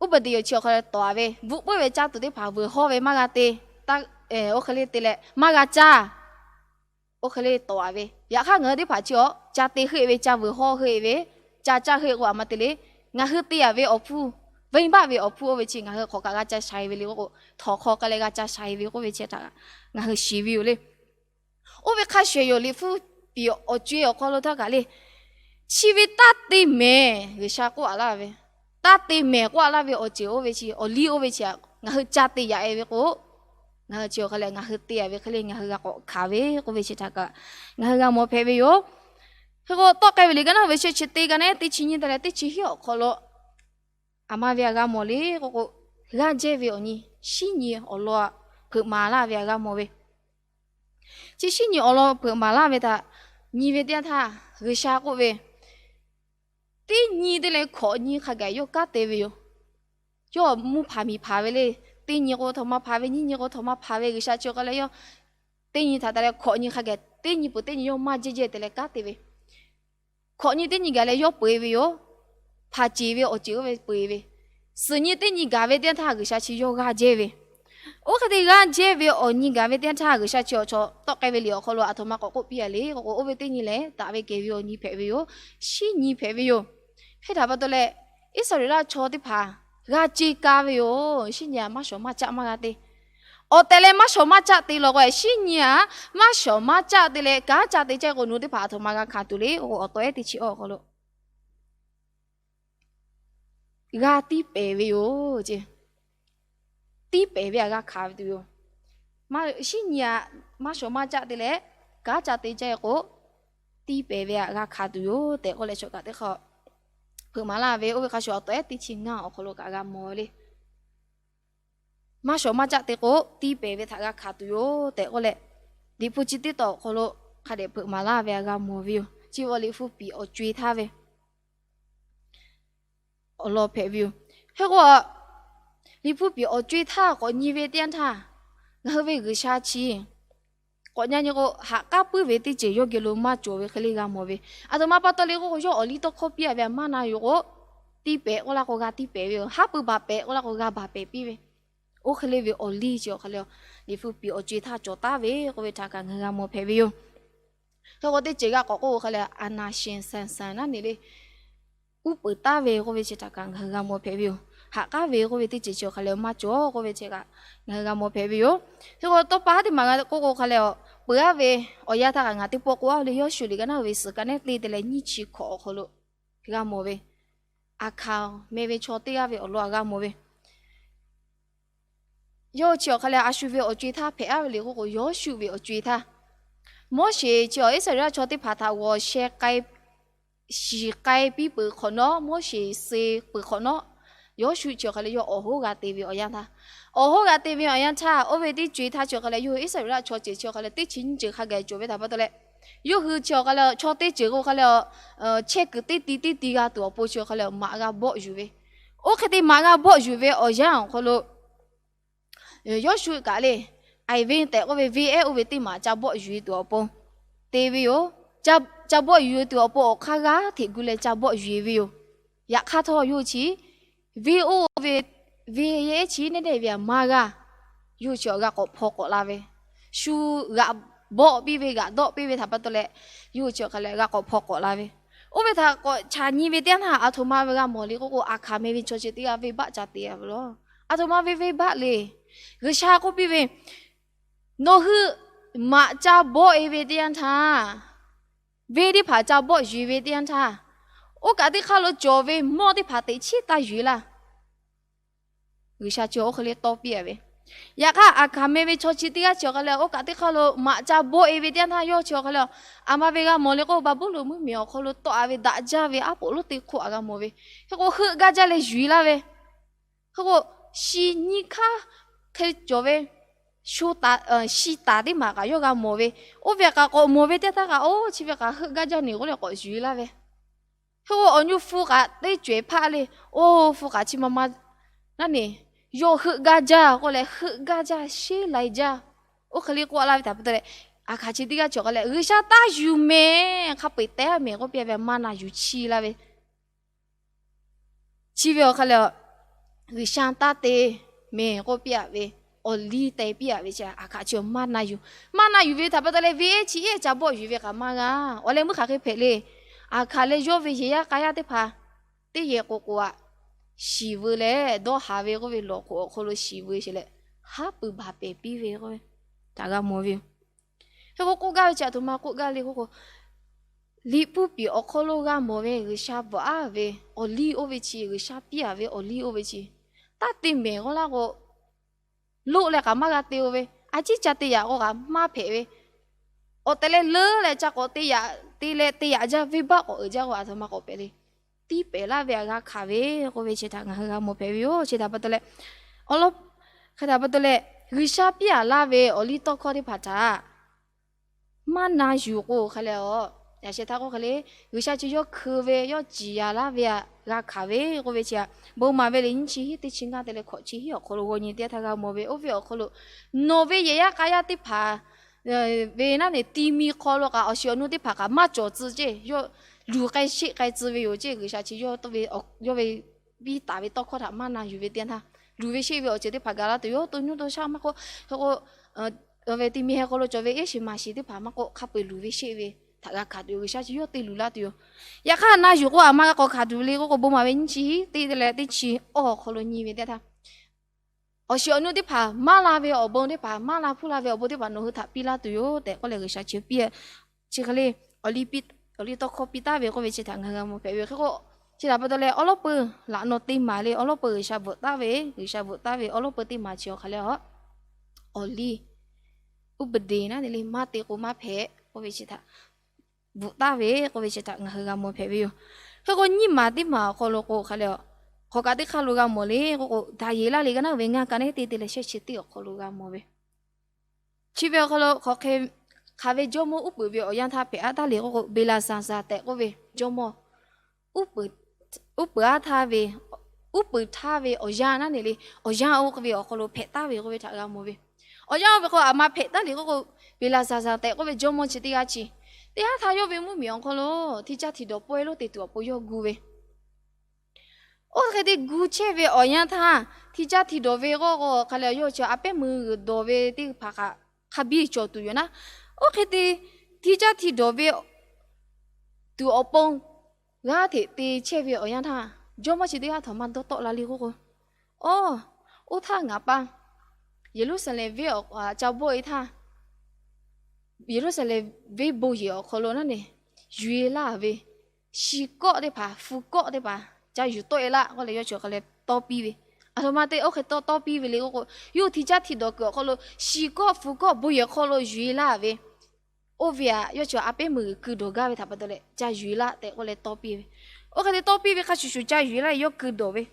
uˉ peˍ deˍ yoˬ chi awˬ hk'aw leh tawˍ-a ve, bvuhꞈ puiˉ ve caˇ tuˬ teˇ hpaˍ veuˬ hawˇ ve maˇ g'a te, oˇ hk'e le te leh maˇ g'a caˇ. Oˇ hk'e le tawˍ-a ve, yaꞈ hk'aˇ ngaˬ hui teˇ hpaˍ chi awˬ ca te heuˆ ve, ca veuˬ hawˇ heuˆ ve, ca caˇ heuˆ k'o aˬ ma te le. Ngaˬ hui te-a ve awˬ hpfuhˇ, venˇbaˆ ve awˬ hpfuhˇ oˇ ve chi ngaˬ hui hk'awꞈ kaꞈ g'a ca sha-e ve le k'oˆ k'o, htawnˍ hk'aw k'ai leh g'a ca sha-e ve k'oˆ ve chi htaꞈ ngaˬ hui shiˍ ve yoˬ le. Oˇ ve hk'a shuˍ yoˬ, Liꞈ hpu piˍ awˬ co-e awˬ hk'aw lo htaˇ kaꞈ le, chi ve taˇ te mehˍ G'uiˬsha k'oˆ-a laˇ ve, taˇ te mehˍ k'oˆ-a laˇ ve awˬ ceuˬ oˇ ve chi, awˬ liˇ oˇ ve chi ngaˬ hui ca te yaꞈ-e ve k'o, ngaˬ hui chi awˬ hk'aˬ leh ngaˬ hui te-a ve hk'e le ngaˬ hui g'a k'awꞈ hkanˍ ve k'oˆ ve chi htaꞈ kaꞈ ngaˬ hui g'a mawˬ hpehꞈ ve yoˬ. Hk'e k'o, Tawˆ k'ai ve liꞈ ka naˉ ve shehˆ chi teˇ ka nehˉ teˇ chi nyiˇ te leh teˇ chi hiˉ awˬ hk'aw lo, aˬ ma ve aꞈ g'a mawˬ le k'oˆ k'o, g'aˇ jehˇ ve awˬ nyi, shinˉ nyi awˬ lawn hpeuꞈ maˍ laˇ ve htaꞈ g'a mawˬ ve. Chi shinˉ nyi awˬ lawn hpeuꞈ maˍ laˇ ve htaꞈ nyi ve teˇ yanˇ htaˇ, G'uiˬsha k'oˆ ve, teˇ nyi te leh hkawꞈ nyi hk'a gaˬ yawˇ kanˉ te ve yoˬ. Yawˇ mvuhˇ hpanˍ miˬ hpanˍ ve le. Teˇ nyi k'o, htoꞈ ma hpanˍ ve, nyiˇ nyi k'o, htoꞈ ma hpanˍ ve, G'uiˬsha chi awˬ hk'aw leh yawˇ teˇ nyi htaꞈ taˍ leh hkawꞈ nyi hk'a gaˬ teˇ nyi peuˬ teˇ nyi yawˇ maˇ jehˇ jehˇ te leh kanˉ te ve. Hkawꞈ nyi teˇ nyi gaˬ leh yawˇ peu eˬ ve yoˬ. Hpanˍ ceˬ ve awˬ ceuˬ oˇ ve peu eˬ ve, suhˍ nyi teˇ nyi gaˬ ve teˇ yanˇ htaˇ G'uiˬsha chi yawˇ g'aˇ jehˇ ve. Oˇ hk'e te g'aˇ jehˇ ve awˬ nyi gaˬ ve teˇ yanˇ htaˇ G'uiˬsha chi awˬ chaw tawˆ k'ai ve liꞈ awˬ hk'aw lo aˬ htoꞈ ma k'awꞈ k'oˆ piˇ a le k'o k'o, oˇ ve teˇ nyi lehˬ, taˍ ve kehˬ ve awˬ nyi hpehꞈ ve yoˬ. Shinˉ nyi hpehꞈ ve yoˬ. Hk'e htaꞈ pa taw leh, Iˉsaˍreˍlaˆ chaw teˇ hpaˍ g'a ce ka ve yoˬ. Shinˉ nyi aꞈ maˇ shawˍ maˇ caˆ maˇ g'a te. Awˬ tehˬ leh maˇ shawˍ maˇ caˆ te law k'o, shinˉ nyi aꞈ maˇ shawˍ maˇ caˆ te leh kanˉ ca te caˇ k'o, nawˬ hui teˇ hpaˍ aˬ htoꞈ ma g'a hkanˍ tuˬ le k'o, awˬ tawˍ ehˉ teˇ chi awˬ hk'aw lo g'a tiˇ pehˍ ve yoˬ ce. Tiˇ pehˍ ve htaꞈ g'a hkanˍ ve tuˬ yoˬ. Shinˉ nyi aꞈ maˇ shawˍ maˇ caˆ te leh kanˉ ca te caˇ k'o, tiˇ pehˍ ve htaꞈ g'a hkanˍ tuˬ yoˬ tehꞈ k'oˆ leh, chaw kaꞈ teˇ hk'aˇ hpeuꞈ maˍ laˇ ve, oˇ ve hk'a shuˍ awˬ tawˍ ehˉ teˇ chi ngaˇ awˬ hk'aw lo kaꞈ g'a mawˬ ve le. Maˇ shawˍ maˇ caˆ te k'o, tiˇ pehˍ ve htaꞈ g'a hkanˍ tuˬ yoˬ tehꞈ k'oˆ leh, Liꞈ hpu chi teˇ tawn awˬ hk'aw lo hk'a dehꞈ hpeuꞈ maˍ laˇ ve htaꞈ g'a mawˬ ve yoˬ. Chi awˬ Liꞈ hpu piˍ awˬ co-e htaˇ ve awˬ lawn hpehꞈ ve yoˬ. Hk'e k'o, Liꞈ hpu piˍ awˬ co-e htaˇ k'awꞈ nyi ve teˇ yanˇ htaˇ, ngaˬ hui ve G'uiˬsha chi k'awꞈ nyi nyi k'o, haꞈ k'aˉ puiˉ ve teˇ ceuˬ yawˇ geh lo maˇ cawˬ ve hk'e le g'a mawˬ ve. Aˬ htoꞈ ma pa taw le k'oˆ k'o, yawˇ awˬ liˇ tawˇ hkawˇ piˇ a ve htaꞈ maˇ na yuˬ k'o, tiˇ pehˍ k'oˆ laˇ k'o g'a tiˇ pehˍ ve yoˬ. Haˉ pui baˬ pehˍ k'oˆ laˇ k'o g'a baˬ pehˍ piˇ ve. Oˇ hk'e le ve awˬ liˇ chi awˬ hk'a leh, Liꞈ hpu piˍ awˬ co-e htaˇ cawˬ taˍ ve k'oˆ ve htaꞈ kaꞈ ngaˬ hui g'a mawˬ hpehꞈ ve yoˬ. Hk'e k'o, teˇ ceuˬ g'a k'awꞈ k'oˆ k'o hk'a leh, a na shin san san naˉ ne le, uˉ peunˍ taˍ ve k'oˆ ve chi htaꞈ kaꞈ ngaˬ hui g'a mawˬ hpehꞈ ve yoˬ. Haꞈ k'aˉ ve k'oˆ ve teˇ ceuˬ chi awˬ hk'a leh maˇ cawˬ k'oˆ ve chi kaꞈ ngaˬ hui g'a mawˬ hpehꞈ ve yoˬ. Hk'e k'o, tawˇ pa haˉ teˇ maˬ g'a k'oˆ k'o hk'a leh, peuˬ aˉ ve awˬ yanˇ htaˇ kaꞈ ngaˬ teˇ pawˆ k'oˆ a le, Yawˇshuˆ liꞈ ka naˉ ve suhˍ ka nehˉ teˇ te leh nyiˇ chi hkawꞈ awˬ hk'aw lo g'a mawˬ ve, Aˍhkaˍ meh ve chaw teˇ g'aˇ ve awˬ lawn htaꞈ g'a mawˬ ve. Yawˇ chi awˬ hk'a leh a shu ve awˬ co-e htaˇ hpehꞈ aˉ ve le k'oˆ k'o, Yawˇshuˆ ve awˬ co-e htaˇ, Moˉseˍ chi awˬ Iˉsaˍreˍlaˆ chaw teˇ hpaˍ htaꞈ g'awˬ sheh k'ai, shiˍ k'ai piˇ peuˬ hk'awꞈ nawˉ, Moˉseˍ suh peuˬ hk'awꞈ nawˉ, Yawˇshuˆ chi awˬ hk'a leh yawˇ awˬ hoˉ g'a te ve awˬ yanˇ htaˇ, awˬ hoˉ g'a te ve awˬ yanˇ htaˇ, oˇ ve teˇ co-e htaˇ chi awˬ hk'a leh yawˇ hui Iˉsaˍreˍlaˆ chaw ceuˬ chi awˬ hk'a leh teˇ chi nyiˇ ceuˬ hk'a gaˬ cawˬ ve htaꞈ pa taw leh, yawˇ hui chi awˬ hk'a leh chaw teˇ ceuˬ k'o hk'a leh, chehˇ kuiˬ teˇ ti teˇ ti g'a tuˬ awˬ pon chi awˬ hk'a leh maꞈ g'a bawˆ yuˬ ve. Oˇ hk'e te maꞈ g'a bawˆ yuˬ ve awˬ yanˇ awˬ hk'aw lo, Yawˇshuˆ kaꞈ le, aiˍ venˇ tehꞈ k'oˆ ve venˇ ehˉ oˇ ve teˇ maˬ ca bawˆ yuˬ e tuˬ awˬ pon te ve yoˬ. Ca bawˆ yuˬ e tuˬ awˬ pon awˬ hk'aˇ g'aˇ hteꞈ gu leh ca bawˆ yuˬ e ve yoˬ. Yaꞈ hk'aˇ htawˇ yawˇ hui chi venˇ oˇ ve, venˇ ehˉ chi neˇ neˇ ve htaꞈ maˇ g'a. Yawˇ hui chi awˬ g'a k'awꞈ hpaw k'awꞈ la ve, shu g'aꞈ bawˆ piˇ ve, g'aꞈ dawˆ piˇ ve htaꞈ pa taw leh, yawˇ hui chi awˬ hk'a leh g'a k'awꞈ hpaw k'awꞈ la ve. Oˇ ve htaꞈ k'awꞈ chaꞈ nyi ve teˇ yanˇ htaˇ, aˬ htoꞈ ma ve g'a mawˬ le k'oˆ k'o, Aˍhkaˍ meh ve chaw chi teˇ g'aˇ venˇbaˆ ca te a ve law. Aˬ htoꞈ ma ve venˇbaˆ le. G'uiˬsha k'oˆ piˇ ve, Nawˬ hui maꞈ ca bawˆ e ve teˇ yanˇ htaˇ, venˇ teˇ hpaˍ ca bawˆ yuˬ e ve teˇ yanˇ htaˇ, oˇ kaꞈ teˇ hk'aˇ lo cawˬ ve mawˇ teˇ hpaˍ teꞈ chiˉ taˇ yuˬ e laˇ. G'uiˬsha chi oˇ hk'e le tawˇ piˇ a ve. Yaꞈ hk'aˇ, Aˍhkaˍ meh ve chaw chi teˇ g'aˇ chi awˬ hk'a leh oˇ kaꞈ teˇ hk'aˇ lo maꞈ ca bawˆ e ve teˇ yanˇ htaˇ, yawˇ chi awˬ hk'a leh, aˬ ma ve g'a mawˬ le k'o, Baˍbuˍlonˍ mvuhˇmiˬ awˬ hk'aw lo tawˆ a ve daꞈ jaˇ ve aˉ poꞈ lonˉ teˇ hk'oˆ htaꞈ g'a mawˬ ve. Hk'e k'o, heuˆ gaˇ jaˇ leh yuˬ e laˇ ve. Hk'e k'o, shi nyiˇ hk'aˇ hk'e cawˬ ve, shi taˍ teˇ maˬ kaꞈ yawˇ g'a mawˬ ve. Oˇ ve kaꞈ k'awꞈ mawˬ ve teˇ htaˇ kaꞈ, oˇ chi ve kaꞈ heuˆ gaˇ jaˇ ne k'oˆ leh k'awꞈ yuˬ e laˇ ve. Hk'e k'o, awˬ nyi hpu kaꞈ teˇ cawehˬ hpaˆ le. Oˇ hpu kaꞈ chi ma ma naˉ ne, yawˇ heuˆ gaˇ jaˇ k'oˆ leh, heuˆ gaˇ jaˇ sheˉ lai jaˇ. Oˇ hk'e le k'oˆ laˇ ve htaꞈ pa taw leh, Aˍhkaˍ chi teˇ g'aˇ chi awˬ hk'a leh, G'uiˬsha taˇ yuˬ mehˍ, hk'a peu-eˬ teh mehˍ k'oˆ piˇ a ve maˇ na yuˬ chiˇ laˇ ve. Chi ve awˬ hk'a leh, G'uiˬsha taˇ te mehˍ k'oˆ piˇ a ve, awˬ liˇ te piˇ a ve chi Aˍhkaˍ chi maˇ na yuˬ. Maˇ na yuˬ ve htaꞈ pa taw leh, venˇ ehˉ chi iˉ ca bawˆ yuˬ ve kaꞈ maˇ g'a. Awˬ leh meuˇ hk'aˬ hk'e hpehꞈ le. Aˍhkaˍ leh yawˇ ve yehˬ yaˇ k'a yaˇ teˇ hpaˍ teˇ yehˬ k'oˍ k'oˍ aꞈ, shiˍ veu leh dawˇ haˍ ve k'oˆ ve lawˬ hk'oꞈ awˬ hk'aw lo shiˍ veu sheˍ leh, haˉ pui baˬ pehˍ piˇ ve k'oˆ ve htaꞈ g'a mawˬ ve yoˬ. Hk'e k'o, k'oˆ gaˇ ve chi aˬ htoꞈ ma k'oˆ gaˇ le k'oˆ k'o, Liꞈ hpu piˍ awˬ hk'aw lo g'a mawˬ ve G'uiˬsha bvuhꞈ aˉ ve awˬ liˇ oˇ ve chi, G'uiˬsha piˇ a ve awˬ liˇ oˇ ve chi, taˇ te mehˍ k'oˆ laˇ k'o, loˆ leh kaꞈ maˇ g'a te-o ve, a ciˉ ca te yaꞈ k'o kaꞈ maˇ hpehꞈ ve, awˬ tehˬ leh leuˉ leh ca k'awꞈ te yaꞈ, te leh te yaꞈ jaˇ, venˇbaˆ k'awꞈ uiˍ jaˇ k'o, aˬ htoꞈ ma k'awꞈ hpehꞈ le. Tiˇ pehˍ laˇ ve htaꞈ g'a hkanˍ ve k'oˆ ve chi htaꞈ ngaˬ hui g'a mawˬ hpehꞈ ve yoˬ. Chi htaꞈ pa taw leh, Awˬ lawn hk'e htaꞈ pa taw leh, G'uiˬsha piˇ-a laˇ ve awˬ liˇ tawˇ hkawˇ teˇ hpaˍ htaꞈ maˇ na yuˬ k'o hk'a leh a, yaꞈ sheh htaˇ k'oˆ hk'e le, G'uiˬsha chi yawˇ hkeu ve, yawˇ ciˍ yanˍ laˇ ve aꞈ g'a hkanˍ ve k'oˆ ve chi aꞈ, bon maˍ ve liꞈ nyiˇ chi hiˉ teˇ chi ngaˇ te leh hkawꞈ chi hiˉ awˬ hk'aw lo g'aw nyi teˇ yanˇ htaˇ g'a mawˬ ve. Oˇ ve awˬ hk'aw lo nawˬ ve yehˬ yaˇ k'a yaˇ teˇ hpaˍ ve naˉ ne ti mi hk'aw lo kaꞈ awˬ shiˍ awˬ nu teˇ hpaˍ kaꞈ maˇ cawˬ tcuh ceˇ, yawˇ luˬ k'ai sheˆ k'ai tcuh ve yoˬ ceˇ. G'uiˬsha chi yawˇ ve, yawˇ ve piˇ taˍ ve tawˇ hkawˇ htaꞈ maˇ na yuˬ ve teˇ yanˇ htaˇ, luˬ ve sheˆ ve awˬ ceuˬ teˇ hpaˍ gaˬ la tuˬ yoˬ. To nyuˇ to shaˆ maˇ k'oˆ, hk'e k'o, ve ti mi heh hk'aw lo cawˬ ve iˉ shiˍ maˍ shiˍ teˇ hpaˍ maˇ k'oˆ, hk'a peu-eˬ luˬ ve sheˆ ve htaꞈ g'a hkanˍ tuˬ yoˬ. G'uiˬsha chi yawˇ te luˬ laˇ tuˬ yoˬ. Yaꞈ hk'aˇ na yuˬ k'o aˬ ma g'a k'awꞈ hkanˍ tuˬ le k'oˆ k'o, bon maˍ ve nyiˇ chi hiˉ teˇ leh teˇ chi awˬ hk'aw lo nyi ve teˇ yanˇ htaˇ, awˬ shiˍ awˬ nu teˇ hpaˍ maˇ la ve awˬ bon teˇ hpaˍ, maˇ la hpuˇ la ve awˬ bon teˇ hpaˍ nawˬ hui htaꞈ piˇ laˇ tuˬ yoˬ tehꞈ k'oˆ leh G'uiˬsha chi piˇ, chi hk'e le, awˬ liˇ tawˇ hkawˇ piˇ taˍ ve k'oˆ ve chi htaꞈ ngaˬ hui g'a mawˬ hpehꞈ ve. Hk'e k'o, chi htaꞈ pa taw leh awˬ lawn peuˬ laꞈ naw te maˍ le, awˬ lawn peuˬ G'uiˬsha bvuhꞈ taˍ ve, G'uiˬsha bvuhꞈ taˍ ve awˬ lawn peuˬ teˇ maˍ chi awˬ hk'a leh a, awˬ liˇ uˉ peˍ deˍ naˉ ne le maˇ te k'o maˇ hpehꞈ k'oˆ ve chi htaꞈ bvuhꞈ taˍ ve k'oˆ ve chi htaꞈ ngaˬ hui g'a mawˬ hpehꞈ ve yoˬ. Hk'e k'o nyiˇ maˍ teˇ maˍ awˬ hk'aw lo k'o hk'a leh a, hk'awꞈ kaꞈ teˇ hk'aˇ lo g'a mawˬ le k'oˆ k'o, Daˍyeˍlaˆ le g'a naˉ ve ngaˇ ka neˉ te te leh shehˆ chi teˇ awˬ hk'aw lo g'a mawˬ ve. Chi ve awˬ hk'aw lo hk'aˬ hk'e hk'aˬ ve jawˇmawˇ uˉ peunˍ ve awˬ yanˇ htaˇ hpehꞈ-a taˇ le k'oˆ k'o, Beˍlaˍzaˍzaˍ tehꞈ k'oˆ ve jawˇmawˇ uˉ peunˍ-a htaˇ ve, uˉ peunˍ htaˇ ve awˬ yanˇ naˉ ne le, awˬ yanˇ oˇ ve awˬ hk'aw lo hpehꞈ taˍ ve k'oˆ ve htaꞈ g'a mawˬ ve. Awˬ yanˇ oˇ ve hk'aw aˬ ma hpehꞈ taˍ le k'oˆ k'o, Beˍlaˍzaˍzaˍ tehꞈ k'oˆ ve jawˇmawˇ chi teˇ g'aˇ chi teˇ haˉ htaˇ yawˇ ve mvuhˇmiˬ awˬ hk'aw lo hti caˇ hti dawˬ pawehˇ lonˉ te tuˬ awˬ pon yawˇ gu ve. Oˇ hk'e te gu chehˇ ve awˬ yanˇ htaˇ, hti caˇ hti dawˬ ve k'oˆ k'o hk'a leh yawˇ chi a pehˉ meuˇ g'uiˬ dawˬ ve teˇ hpaˍ kaꞈ hk'a biˇ cawˬ tuˬ yoˬ naˉ. Oˇ hk'e te hti caˇ hti dawˬ ve tuˬ awˬ pon g'aˇ hteꞈ te chehˇ ve awˬ yanˇ htaˇ, jawˇmawˇ chi teˇ g'aˇ htawꞈ ma dawˇ tawˆ la le k'oˆ k'o, aˬ, oˇ htaˇ ngaˬ pa Yeˍruˆsaˍlehnˍ venˇ awˬ ca bawˆ e htaˇ, Yeˍruˆsaˍlehnˍ venˇ bon yehˬ awˬ hk'aw lo naˉ ne, yuˬ e laˇ ve shiˍ kawˆ teˇ hpaˍ, hpu kawˆ teˇ hpaˍ ca yuˬ tawˆ e laˇ k'oˆ leh yawˇ chi awˬ hk'a leh tawˇ piˇ ve. Aˬ htoꞈ ma te oˇ hk'e tawˇ tawˇ piˇ ve le k'oˆ k'o, yawˇ hti caˇ hti dawˬ kuiˬ awˬ hk'aw lo shiˍ kawˆ hpu kawˆ bon yehˬ hk'aw lo yuˬ e laˇ ve. Oˇ ve aꞈ yawˇ chi a pehˉ meuˇ g'uiˬ keu dawˬ gaˇ ve htaꞈ pa taw leh ca yuˬ e laˇ tehꞈ k'oˆ leh tawˇ piˇ ve. Oˇ hk'e te tawˇ piˇ ve hk'a shuˍ shuˍ ca yuˬ e laˇ yawˇ keu dawˬ ve.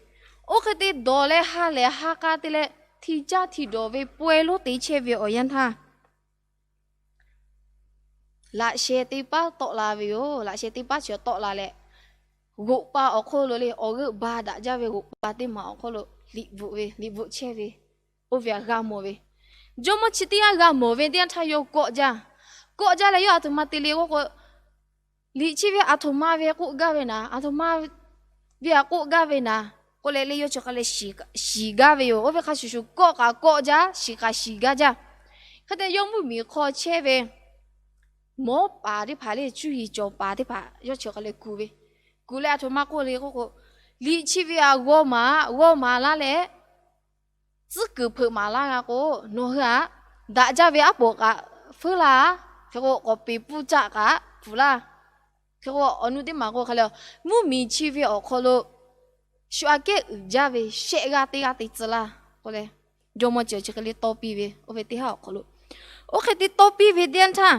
Oˇ hk'e te dawˬ leh ha lehˬ ha k'a te leh hti caˇ hti dawˬ ve pawehˇ lonˉ te chehˇ ve awˬ yanˇ htaˇ, laꞈ sheh teˇ paˉ tawˆ la ve yoˬ. Laꞈ sheh teˇ paˉ chi tawˆ la leh, g'oꞈ pa awˬ hk'oˆ lo le awˬ g'euˆ ba daꞈ jaˇ ve g'oꞈ pa teˇ maˬ awˬ hk'oˆ lo liꞈ bvuhꞈ ve, liꞈ bvuhꞈ chehˇ ve, oˇ ve aꞈ g'a mawˬ ve. Jawˇmawˇ chi teˇ g'aˇ g'a mawˬ ve teˇ yanˇ htaˇ yawˇ kawˆ jaˇ. Kawˆ jaˇ leh yawˇ aˬ htoꞈ ma te le k'oˆ k'o, liꞈ chi ve aˬ htoꞈ ma ve k'oˆ gaˇ ve naˍ, aˬ htoꞈ ma ve aꞈ k'oˆ gaˇ ve naˍ k'oˆ leh le yawˇ chi hk'a leh shiˍ gaˇ ve yoˬ. Oˇ ve hk'a shuˍ shuˍ kawˆ kaꞈ kawˆ jaˇ, shiˍ kaꞈ shiˍ gaˇ jaˇ. Hk'e te yawˇ mvuhˇmiˬ hk'aw chehˇ ve mawˉ paˍ teˇ hpaˍ le cuˇ yiˍ cawˬ paˍ teˇ hpaˍ yawˇ chi hk'a leh kuˬ ve. Kuˬ leh aˬ htoꞈ ma k'oˆ le k'oˆ k'o, liꞈ chi ve aꞈ g'aw maˍ, g'aw maˍ laˇ leh tcuhˉ kuiˬ hpeuꞈ maˍ laˇ g'a k'o, nawˬ hui aꞈ daꞈ jaˇ ve aˉ poꞈ kaꞈ feuˉ laˇ. Hk'e k'o k'awꞈ peˍ pfuhˇ caˆ kaꞈ pfuhˍ laˇ. Hk'e k'o awˬ nu teˇ maˬ k'o hk'a leh, mvuhˇmiˬ chi ve awˬ hk'aw lo shu aꞈ kehˉ uiˍ jaˇ ve shehˆ g'aˇ teˇ g'aˇ te tcuh laˇ k'oˆ leh, jawˇmawˇ chi chi hk'e le tawˇ piˇ ve. Oˇ ve teˇ haˉ awˬ hk'aw lo, oˇ hk'e te tawˇ piˇ ve teˇ yanˇ htaˇ,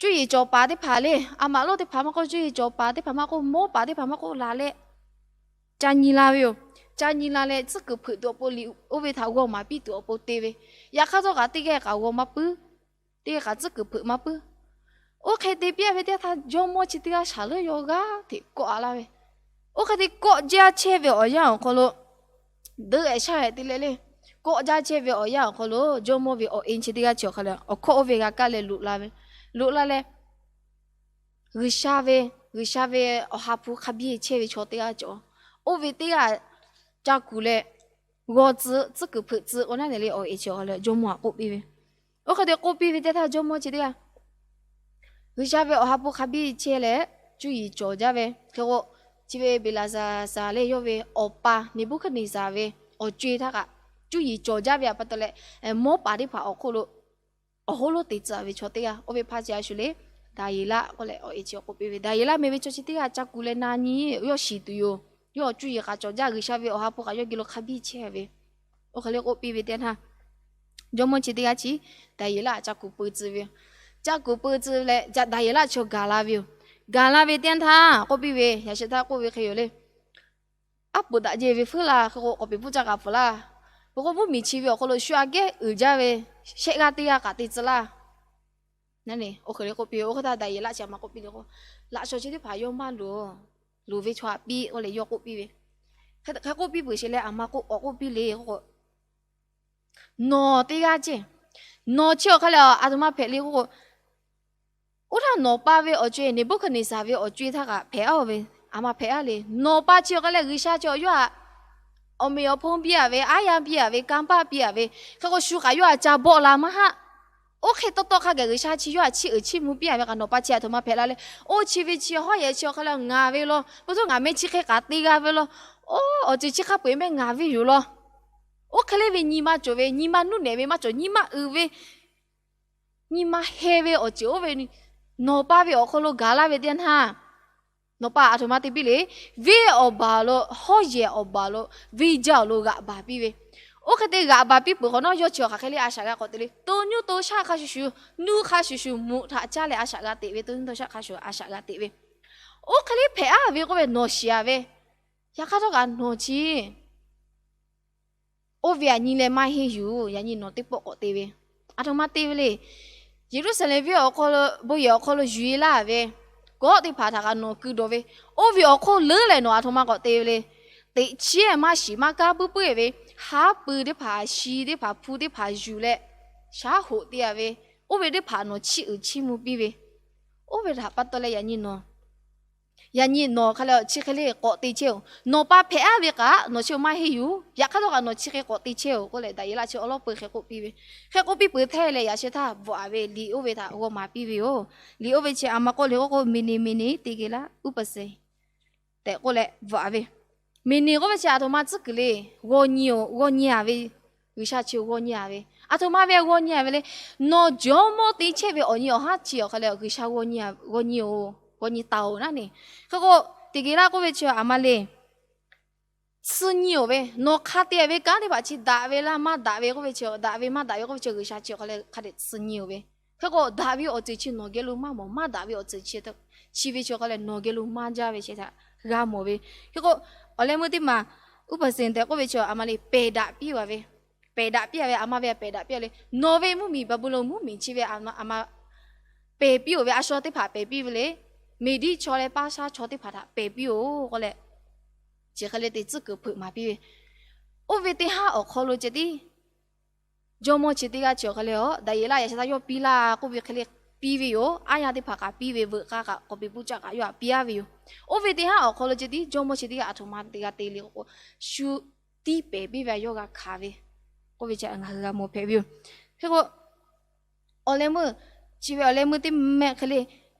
cuˇ yiˍ cawˬ paˍ teˇ hpaˍ le, aˬ maꞈ lonˉ teˇ hpaˍ maˇ k'oˆ, cuˇ yiˍ cawˬ paˍ teˇ hpaˍ maˇ k'oˆ, mawˉ paˍ teˇ hpaˍ maˇ k'oˆ, laˬ leh ca nyi la ve yoˬ. Ca nyi la leh tcuhˉ kuiˬ hpeuꞈ tuˬ awˬ pon liꞈ oˇ ve htaꞈ g'aw maˍ piˇ tuˬ awˬ pon te ve. Yaꞈ hk'aˇ htawˇ kaꞈ teˇ g'aˇ kaꞈ g'aw maˇ puiˉ, teˇ g'aˇ kaꞈ tcuhˉ kuiˬ hpeuꞈ maˇ puiˉ. Oˇ hk'e te piˇ ve teˇ yanˇ htaˇ jawˇmawˇ chi teˇ g'aˇ shaˍ leuˉ yawˇ g'aˇ hteꞈ kawˆ a laˇ ve. Oˇ hk'e te kawˆ jaˇ chehˇ ve awˬ yanˇ awˬ hk'aw lo, deuˆ ehˍ shaˉ ehˍ te leh le, kawˆ jaˇ chehˇ ve awˬ yanˇ awˬ hk'aw lo jawˇmawˇ ve awˬ e chi teˇ g'aˇ chi awˬ hk'a leh awˬ hkawˇ oˇ ve g'a kaˇ leh loꞈ la ve. Loꞈ la leh, G'uiˬsha ve, G'uiˬsha ve awˬ ha hpu hk'a biˇ chehˇ ve chaw teˇ g'aˇ cawˬ. Oˇ ve teˇ g'aˇ ca kuˬ leh g'aw tcuh, tcuhˉ kuiˬ hpeuꞈ tcuh k'o naˉ ne le awˬ e chi awˬ hk'a leh jawˇmawˇ aꞈ k'oˆ piˇ ve. Oˇ hk'e te k'oˆ piˇ ve teˇ htaˇ jawˇmawˇ chi teˇ g'aˇ G'uiˬsha ve awˬ ha hpu hk'a biˇ chehˇ leh cuˇ yiˍ cawˬ jaˇ ve. Hk'e k'o, chi ve Beˍlaˍzaˍzaˍ leh yawˇ ve awˬ pa Neˍbuˆhkaˍneˍzaˍ ve awˬ co e htaˇ kaꞈ cuˇ yiˍ cawˬ jaˇ ve aꞈ pa taw leh, mawˉ paˍ teˇ hpaˍ awˬ hk'oˆ lo awˬ hoˉ lonˉ te tcuh ve chaw teˇ g'aˇ oˇ ve hpaˇ chi a shu le, Daˍyeˍlaˆ k'oˆ leh awˬ e chi k'oˆ piˇ ve. Daˍyeˍlaˆ meh ve chaw chi teˇ g'aˇ ca kuˬ leh na nyi, yawˇ shiˍ tuˬ yoˬ. Yawˇ cuˇ yiˍ k'a cawˬ jaˇ, G'uiˬsha ve awˬ ha hpu kaꞈ yawˇ geh lo hk'a biˇ chehˇ ve. Oˇ hk'e le k'oˆ piˇ ve teˇ yanˇ htaˇ, jawˇmawˇ chi teˇ g'aˇ chi Daˍyeˍlaˆ aꞈ ca kuˬ peu tcuh ve yoˬ. Ca kuˬ peu tcuh leh Daˍyeˍlaˆ chaw gaˬ la ve yoˬ. Gaˬ la ve teˇ yanˇ htaˇ k'oˆ piˇ ve, yaꞈ sheh htaˇ k'oˆ ve hk'e yoˬ le. Aˉ poꞈ daꞈ jehˇ ve feuˉ laˇ, hk'e k'o k'awꞈ peˍ pfuhˇ caˆ k'a pfuhˍ laˇ. Peuˬ k'o, mvuhˇmiˬ chi ve awˬ hk'aw lo shu aꞈ kehˉ uiˍ jaˇ ve shehˆ g'aˇ teˇ g'aˇ k'aꞈ te tcuh laˇ. Naˉ ne, oˇ hk'e le k'oˆ piˇ ve, oˇ hk'e htaˇ Daˍyeˍlaˆ chi aꞈ ma k'oˆ piˇ le k'o, laꞈ shawnˍ chi teˇ hpaˍ yawˇ maˇ loˍ, loˍ ve chaw aꞈ piˇ k'oˆ leh yawˇ k'oˆ piˇ ve. Hk'e k'oˆ piˇ peuˬ sheˍ leh, aˬ ma k'oˆ k'awꞈ k'oˆ piˇ le k'o, nawˬ teˇ g'aˇ ceˇ, nawˬ chi awˬ hk'aˇ lehˬ, aˬ htoꞈ ma hpehꞈ le k'oˆ k'o, oˇ htaˇ nawˬ pa ve awˬ co-e Neˍbuˆhkaˍneˍsaˍ ve awˬ co-e htaˇ kaꞈ hpehꞈ-aˇ ve, aˬ ma hpehꞈ-aˇ le. Nawˬ pa chi awˬ hk'aˇ lehˬ, G'uiˬsha chi awˬ yawˇ htaꞈ awˬ meꞈ awˬ hponˇ piˇ-a ve, aˉ yanˇ piˇ-a ve, kanˇ paˆ piˇ-a ve, hk'e k'o shu kaꞈ yawˇ htaꞈ ca bawˆ la maˇ haˆ. Oˇ hk'e tawˇ tawˆ hk'a gaˬ G'uiˬsha chi yawˇ htaꞈ chiˇ uiˍ chiˇ mvuh piˇ-a ve kaꞈ, nawˬ pa chi aˬ htoꞈ ma hpehꞈ la le. Oˇ chi ve chi hawˉ yehˬ chi awˬ hk'aˇ lehˬ, ngaˬ ve law, peuˬ tcuhˉ ngaˬ meh chi hk'e k'aꞈ te g'a ve law, oˇ awˬ ceuˬ chi hk'a peu-eˬ meh ngaˬ ve yoˬ law. Oˇ hk'e le ve nyi ma cawˬ ve, nyi ma nuˇ nehˬ ve maˇ cawˬ, nyi ma uiˍ ve, nyi ma heh ve awˬ ceuˬ oˇ ve, nawˬ pa ve awˬ hk'aw lo gaˬ laˇ ve teˇ yanˇ htaˇ, nawˬ pa aˬ htoꞈ ma te piˇ le. Venˇ awˬ baˬ lo, hawˉ yehˬ awˬ baˬ lo, venˇ jaˇ awˬ lo g'aꞈ baˬ piˇ ve. Oˇ hk'e te g'aꞈ baˬ piˇ peuˬ hk'awꞈ nawˉ, yawˇ chi awˬ hk'aˇ hk'e le a shaꞈ g'a k'awꞈ te le. To nyuˇ to shaˆ hk'a shuˍ shuˍ, nuˇ hk'a shuˍ shuˍ mvuhꞈ htaꞈ caˇ leh a shaꞈ g'a teꞈ ve, to nyuˇ to shaˆ hk'a shuˍ a shaꞈ g'a teꞈ ve. Oˇ hk'e le hpehꞈ-aˇ ve k'oˆ ve nawˬ shiˍ-a ve, yaꞈ hk'aˇ htawˇ kaꞈ nawˬ chi oˇ ve aꞈ nyi leh maˇ henˇ yuˬ. Yaꞈ nyi nawˬ teˇ pawˆ k'awꞈ te ve, aˬ htoꞈ ma te ve le. Yeˍruˆsaˍlehnˍ venˇ awˬ hk'aw lo, bon yehˬ awˬ hk'aw lo yuˬ-e laˇ ve kawˆ teˇ hpaˍ htaꞈ kaꞈ nawˬ keu dawˬ ve, oˇ ve awˬ hk'oˆ leuˉ leh nawˬ aˬ htoꞈ ma k'awꞈ te ve le. Teꞈ chiˉ maˇ shiˍ maˇ kaˇ puiˉ puiˉ ve, haˉ pui teˇ hpaˍ, shi teˇ hpaˍ, hpu teˇ hpaˍ yuˬ leh, shaˉ hoꞈ te-a ve, oˇ ve teˇ hpaˍ nawˬ chiˇ uiˍ chiˇ mvuh piˇ ve, oˇ ve htaꞈ pa taw leh yaꞈ nyi nawˬ, yaꞈ nyi nawˬ hk'a le chi hk'e le k'awꞈ te chehˇ-oˬ. Nawˬ pa hpehꞈ-aˇ ve kaꞈ nawˬ chi maˇ henˇ yuˬ. Yaꞈ hk'aˇ htawˇ kaꞈ nawˬ chi hk'e k'awꞈ te chehˇ-oˬ k'oˆ leh, Daˍyeˍlaˆ chi awˉ lawˉ peu hk'e k'oˆ piˇ ve. Hk'e k'oˆ piˇ peuˬ htaˇ leh, yaꞈ sheh htaˇ bvuhꞈ-a ve liꞈ oˇ ve htaꞈ g'aw maˍ piˇ ve yoˬ. Liꞈ oˇ ve chi aˬ ma k'oˆ le k'oˆ k'o, Meˍneˍ, Meˍneˍ, Teˍgeˍlaˆ, Uˇhpaˍseˍ tehꞈ k'oˆ leh bvuhꞈ-a ve. Meˍneˍ k'oˆ ve chi aˬ htoꞈ ma tcuhˉ kuiˬ le. G'aw nyi-oˬ, g'aw nyi-a ve, G'uiˬsha chi g'aw nyi-a ve. Aˬ htoꞈ ma ve g'aw nyi-a ve le. Nawˬ jawˇmawˇ te chehˇ ve awˬ nyi awˬ haˉ chi awˬ hk'a leh G'uiˬsha g'aw nyi-oˬ, g'aw nyi taˍ-oˬ naˉ ne. Hk'e k'o, Teˍgeˍlaˆ k'oˆ ve chi aˬ ma le, tsuh nyi-oˬ ve, nawˬ hk'a te-a ve kanˉ teˇ hpaˍ chi daꞈ ve laˇ maˇ daꞈ ve k'oˆ ve chi, daꞈ ve maˇ daꞈ ve k'oˆ ve chi G'uiˬsha chi awˬ hk'a leh hk'a dehꞈ tsuh nyi-oˬ ve. Hk'e k'o, daꞈ ve awˬ ceuˬ chi nawˬ geh lo maˇ mawˬ, maˇ daꞈ ve awˬ ceuˬ chi, chi ve chi awˬ hk'a leh nawˬ geh lo maˇ jaˇ ve chi htaꞈ g'a mawˬ ve. Hk'e k'o, awˬ leh meuˇ teˇ maˬ, Uˇhpaˍseˍ tehꞈ k'oˆ ve chi aˬ ma le, pehˬ daꞈ piˇ-a ve, pehˬ daꞈ piˇ-a ve, aˬ ma ve pehˬ daꞈ piˇ-a le. Nawˬ ve mvuhˇmiˬ Baˍbuˍlonˍ mvuhˇmiˬ chi ve aˬ ma pehˬ piˇ-oˬ ve, a shaw teˇ hpaˍ pehˬ piˇ ve le. Meˍdiˆ chaw leh Paˇshaˆ chaw teˇ hpaˍ htaꞈ pehˬ piˇ-oˬ k'oˆ leh, chi hk'e le te tcuhˉ kuiˬ hpeuꞈ maˍ piˇ ve. Oˇ ve teˇ haˉ awˬ hk'aw lo ceh tiˉ jawˇmawˇ chi teˇ g'aˇ chi awˬ hk'a leh, Daˍyeˍlaˆ yaꞈ sheh htaˇ yawˇ piˇ laˇ k'oˆ ve hk'e le piˇ ve yoˬ. Aˉ yanˇ teˇ hpaˍ kaꞈ piˇ ve, veuꞈ k'aˇ kaꞈ k'awꞈ peꞈ puˇ caˆ kaꞈ yawˇ htaꞈ piˇ-a ve yoˬ. Oˇ ve teˇ haˉ awˬ hk'aw lo ceh tiˉ jawˇmawˇ chi teˇ g'aˇ aˬ htoꞈ ma te g'a te le k'o, shu tiˇ pehˬ piˇ ve yawˇ g'a hkanˍ ve k'oˆ ve chi ngaˬ hui g'a mawˬ hpehꞈ ve yoˬ. Hk'e k'o, awˬ leh meuˇ, chi ve awˬ leh meuˇ teˇ mehˆ hk'e le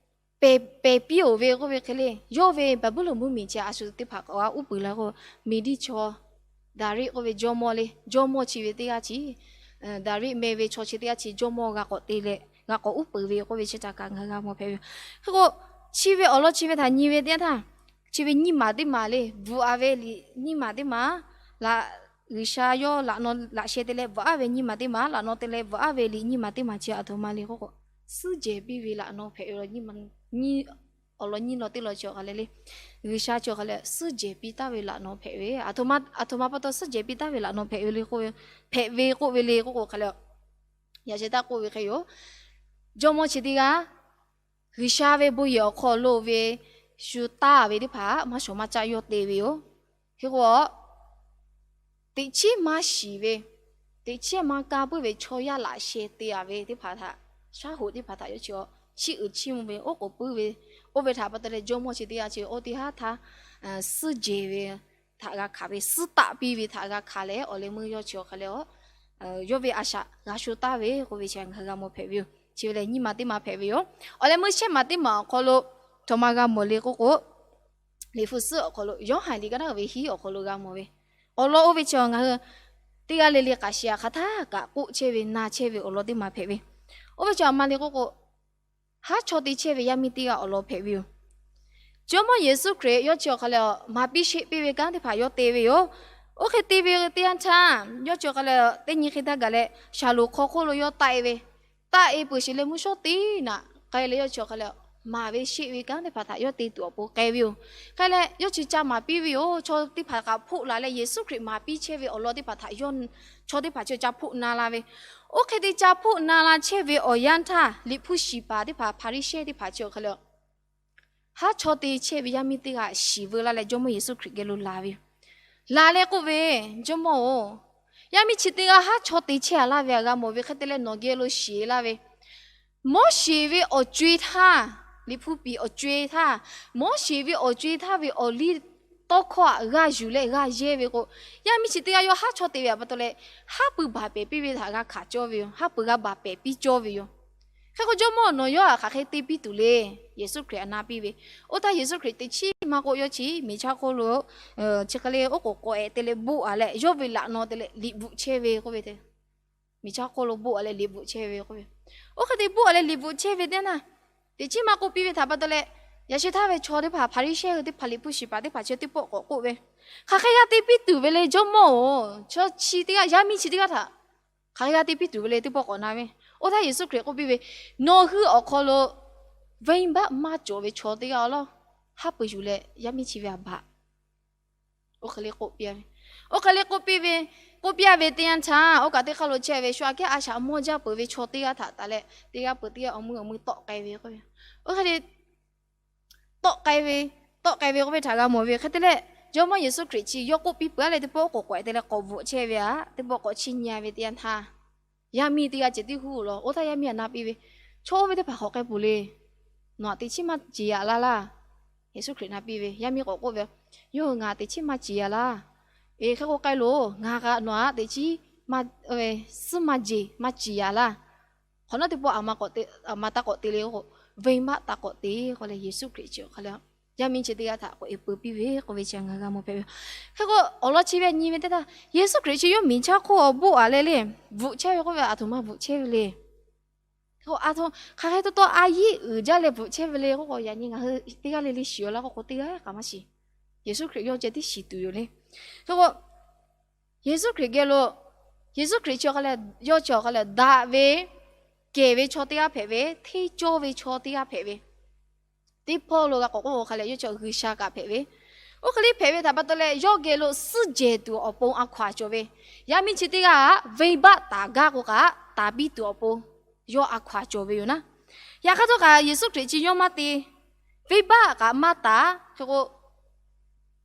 pehˬ piˇ-oˬ ve k'oˆ ve hk'e le, yawˇ ve Baˍbuˍlonˍ mvuhˇmiˬ chi a shu teˇ hpaˍ k'awꞈ g'a uˉ peunˍ la k'o, Meˍdiˆ chaw Daˍriˆ k'oˆ ve jawˇmawˇ le, jawˇmawˇ chi ve teˇ g'aˇ chi, Daˍriˆ meh ve chaw chi teˇ g'aˇ chi jawˇmawˇ g'a k'awꞈ te leh g'a k'awꞈ uˉ peunˍ ve k'oˆ ve chi htaꞈ kaꞈ ngaˬ hui g'a mawˬ hpehꞈ ve yoˬ. Hk'e k'o, chi ve awˬ lawn chi ve htaꞈ nyi ve teˇ yanˇ htaˇ, chi ve nyiˇ maˬ teˇ maˬ le, bvuhꞈ-a ve liꞈ nyiˇ maˬ teˇ maˬ, laꞈ G'uiˬsha yawˇ laꞈ naw laꞈ sheh te leh bvuhꞈ-a ve nyiˇ maˬ teˇ maˬ, laꞈ naw te leh bvuhꞈ-a ve liꞈ nyiˇ maˬ teˇ maˬ chi aˬ htoꞈ ma le k'oˆ k'o, suhˉ jehˬ piˇ ve laꞈ naw hpehꞈ ve. Awˬ lawn nyiˇ lawn teˇ lawn chi awˬ hk'a leh le, G'uiˬsha chi awˬ hk'a leh suhˉ jehˬ piˇ taˍ ve laꞈ naw hpehꞈ ve. Aˬ htoꞈ ma, aˬ htoꞈ ma pa taw suhˉ jehˬ piˇ taˍ ve laꞈ naw hpehꞈ ve le k'oˆ ve, hpehꞈ ve k'oˆ ve le k'oˆ k'o hk'a leh, yaꞈ sheh htaˇ k'oˆ ve hk'e yoˬ. Jawˇmawˇ chi teˇ g'aˇ G'uiˬsha ve bon yehˬ awˬ hk'aw lo ve shu taˍ ve teˇ hpaˍ maˇ shawˍ maˇ caˆ yawˇ te ve yoˬ. Hk'e k'o, teꞈ chiˉ maˇ shiˍ ve, teꞈ chiˉ maˇ kaˇ puiˉ ve chaw yaˇ laꞈ sheh te-a ve teˇ hpaˍ htaꞈ, shaˉ hoꞈ teˇ hpaˍ htaꞈ yawˇ chi chiˇ uiˍ chiˇ mvuh ve oˉ k'oˍ puiˉ ve, oˇ ve htaꞈ pa taw leh jawˇmawˇ chi teˇ g'aˇ chi oˇ teˇ haˉ htaˇ suhˉ jehˬ ve htaꞈ g'a hkanˍ ve, suhˉ taˆ piˇ ve htaꞈ g'a hkanˍ leh, awˬ leh meuˇ yawˇ chi awˬ hk'a leh, yawˇ ve a shaꞈ g'a sho taˍ ve k'oˆ ve chi ngaˬ hui g'a mawˬ hpehꞈ ve yoˬ. Chi ve lehˬ nyiˇ maˬ teˇ maˬ hpehꞈ ve yoˬ. Awˬ leh meuˇ shehˆ maˬ teˇ maˬ awˬ hk'aw lo, htoꞈ ma g'a mawˬ le k'oˆ k'o, Liꞈ hpu suhˉ awˬ hk'aw lo, Yoˇhanˬ liꞈ ka naˉ ve hiˉ awˬ hk'aw lo g'a mawˬ ve, awˬ lawn oˇ ve chi ngaˬ hui teˇ g'aˇ le le k'aꞈ shiˍ-a hk'aˬ htaˇ kaꞈ k'oˆ chehˇ ve na chehˇ ve awˬ lawn teˇ maˬ hpehꞈ ve. Oˇ ve chi aˬ ma le k'oˆ k'o, haˉ chaw te chehˇ ve yaˇ miˇ teˇ g'aˇ awˬ lawn hpehꞈ ve yoˬ. Jawˇmawˇ Yeˍsuˆ Hkriꞈ yawˇ chi awˬ hk'a leh maˍ piˇ sheˆ piˇ ve kanˉ teˇ hpaˍ yawˇ te ve yoˬ. Oˇ hk'e te ve teˇ yanˇ htaˇ, yawˇ chi awˬ hk'a leh teˇ nyi hk'e htaˇ gaˬ leh shaˍlonˍ hk'aw hk'oˆ lo yawˇ taˆ-e ve, taˆ-e peuˬ sheˍ leh mvuhˇ shawˉ teˇ naꞈ k'ai leh yawˇ chi awˬ hk'a leh maˍ ve sheˆ ve kanˉ teˇ hpaˍ htaꞈ yawˇ te tuˬ awˬ pon k'ai ve yoˬ. K'ai leh yawˇ chi ca maˍ piˇ ve yoˬ. Chaw teˇ hpaˍ kaꞈ hpoˆ la leh Yeˍsuˆ Hkriꞈ maˍ piˇ chehˇ ve awˬ lawn teˇ hpaˍ htaꞈ yawˇ chaw teˇ hpaˍ chi ca hpoˆ na la ve. Oˇ hk'e te ca hpoˆ na la chehˇ ve awˬ yanˇ htaˇ, liꞈ hpu shiˍ paˍ teˇ hpaˍ, Hpaˍriˍsehˇ teˇ hpaˍ chi awˬ hk'aw lo haˉ chaw te chehˇ ve yaˇ miˇ teˇ g'aˇ shiˍ veu laˇ leh Jawˇmawˇ Yeˍsuˆ Hkriꞈ geh lo laˬ ve yoˬ. Laˬ leh k'oˆ ve, Jawˇmawˇ-oˬ, yaˇ miˇ chi teˇ g'aˇ haˉ chaw te chehˇ a laˇ ve a g'a mawˬ ve hk'e te leh nawˬ geh lo shiˍ laˇ ve, Moˉseˍ ve awˬ co-e htaˇ, liꞈ hpu piˍ awˬ co-e htaˇ, Moˉseˍ ve awˬ co-e htaˇ ve awˬ liˇ tawˇ hkawˇ aꞈ g'a yuˬ leh g'a yehˇ ve k'o, yaˇ miˇ chi teˇ g'aˇ yawˇ haˉ chaw te ve a pa taw leh, haˉ pui baˬ pehˍ piˇ ve htaꞈ g'a hkanˍ cawˇ ve yoˬ. Haˉ pui g'a baˬ pehˍ piˇ cawˇ ve yoˬ. Hk'e k'o, Jawˇmawˇ nawˬ yawˇ htaꞈ hk'aˬ hk'e te piˇ tuˬ le. Yeˍsuˆ Hkriꞈ aꞈ na piˇ ve, oˇ htaˇ Yeˍsuˆ Hkriꞈ teꞈ chiˉ maˇ k'oˆ, yawˇ chi miˬ chaˇ hk'oˆ lo chi hk'e le oˉ k'oˍ k'awꞈ ehˍ te leh boˆ a leh, yawˇ ve laꞈ naw te leh liꞈ bvuhꞈ chehˇ ve k'oˆ ve, miˬ chaˇ hk'oˆ lo boˆ a leh liꞈ bvuhꞈ chehˇ ve k'oˆ ve. Oˇ hk'e te boˆ a leh liꞈ bvuhꞈ chehˇ ve teˇ yanˇ, teꞈ chiˉ maˇ k'oˆ piˇ ve htaꞈ pa taw leh, yaꞈ sheh htaˇ ve chaw teˇ hpaˍ, Hpaˍriˍsehˇ hui teˇ hpaˍ, liꞈ hpu shiˍ paˍ teˇ hpaˍ chi teˇ pawˆ k'awꞈ k'oˆ ve, Hk'aˬ hk'e g'a te piˇ tuˬ ve le Jawˇmawˇ-oˬ? Chaw chi teˇ g'aˇ, yaˇ miˇ chi teˇ g'aˇ htaꞈ hk'aˬ hk'e g'a te piˇ tuˬ ve le teˇ pawˆ k'awꞈ na ve. Oˇ htaˇ Yeˍsuˆ Hkriꞈ k'oˆ piˇ ve, Nawˬ hui awˬ hk'aw lo venˇbaˆ maˇ cawˬ ve chaw teˇ g'aˇ awˬ lawˉ, haˉ pui yuˬ leh yaˇ miˇ chi ve a baꞈ. Oˇ hk'e le k'oˆ piˇ ve, oˇ hk'e le k'oˆ piˇ ve, k'oˆ piˇ ve teˇ yanˇ htaˇ, oˇ kaꞈ teˇ hk'aˇ lo chehˇ ve shu aꞈ kehˉ a shaꞈ mawˇ jaˇ peuˬ ve chaw teˇ g'aˇ htaꞈ taˍ leh, teˇ g'aˇ peuˬ teˇ g'aˇ awˬ mui awˬ mui tawˆ k'ai ve k'o, oˇ hk'e le tawˆ k'ai ve, tawˆ k'ai ve k'oˆ ve htaꞈ g'a mawˬ ve hk'e te leh, Jawˇmawˇ Yeˍsuˆ Hkriꞈ chi yawˇ k'oˆ piˇ peuˬ a leh teˇ pawˆ oˉ k'oˍ k'awꞈ ehˍ te leh k'awꞈ bvuhꞈ chehˇ ve aꞈ, teˇ pawˆ k'awꞈ chiˇ nyi a ve teˇ yanˇ htaˇ, yaˇ miˇ teˇ g'aˇ ceh tiˉ huˉ loˬ. Oˇ htaˇ yaˇ miˇ aꞈ na piˇ ve, Chaw oˇ ve teˇ hpaˍ hk'awꞈ k'ai peuˬ le. Nawˬ aꞈ teꞈ chiˉ maˇ ciˍ yaꞈ la laˇ. Yeˍsuˆ Hkriꞈ na piˇ ve, yaˇ miˇ k'awꞈ k'oˆ ve, Yawˇ hui ngaˬ teꞈ chiˉ maˇ ciˍ yaꞈ laˇ. Eˬ, hk'e k'o k'ai loˬ. Ngaˬ kaꞈ nawˬ aꞈ teꞈ chiˉ suhˉ maˇ jeˬ, maˇ ciˍ yaꞈ laˇ. Hk'awꞈ nawˉ teˇ pawˆ a ma taˇ k'awꞈ te le k'o, venˇbaˆ taˇ k'awꞈ te k'oˆ leh Yeˍsuˆ Hkriꞈ chi awˬ hk'aw lo yaˇ miˇ chi teˇ g'aˇ htaꞈ k'awꞈ e peuˬ piˇ ve k'oˆ ve chi ngaˬ hui g'a mawˬ hpehꞈ ve yoˬ. Hk'e k'o, awˬ lawn chi ve nyi ve teˇ htaˇ, Yeˍsuˆ Hkriꞈ chi yawˇ miˬ chaˇ hk'oˆ awˬ boˆ a leh le, bvuhꞈ chehˇ ve k'oˆ ve, aˬ htoꞈ ma bvuhꞈ chehˇ ve le. Hk'e k'o, aˬ htoꞈ hk'aˬ hk'e taw taw a yiˉ uiˍ jaˇ leh bvuhꞈ chehˇ ve le k'oˆ k'o, yaꞈ nyi ngaˬ hui teˇ g'aˇ le le shiˍ aˬ laˇ k'oˆ k'o, teˇ g'aˇ kaꞈ maˇ shiˍ. Yeˍsuˆ Hkriꞈ yawˇ ceh tiˉ shiˍ tuˬ yoˬ le. Hk'e k'o, Yeˍsuˆ Hkriꞈ geh lo, Yeˍsuˆ Hkriꞈ chi awˬ hk'a lehˬ, yawˇ chi awˬ hk'a lehˬ daꞈ ve, kehˬ ve chaw teˇ g'aˇ hpehꞈ ve, hteˇ cawˇ ve chaw teˇ g'aˇ hpehꞈ ve, teˇ hpawˇ lo g'a k'awꞈ k'oˆ awˬ hk'a lehˬ, yawˇ chi G'uiˬsha kaꞈ hpehꞈ ve. Oˇ hk'e le hpehꞈ ve htaꞈ pa taw leh, yawˇ geh lo suhˉ jehˬ tuˬ awˬ pon a hkaw-anˬ cawˬ ve, yaˇ miˇ chi teˇ g'aˇ venˇbaˆ taˍ gaˇ k'o kaꞈ, taˍ piˇ tuˬ awˬ pon yawˇ a hkaw-anˬ cawˬ ve yoˬ naˉ. Yaꞈ hk'aˇ htawˇ kaꞈ Yeˍsuˆ Hkriꞈ chi yawˇ maˇ te, venˇbaˆ kaꞈ maˇ taˍ. Hk'e k'o,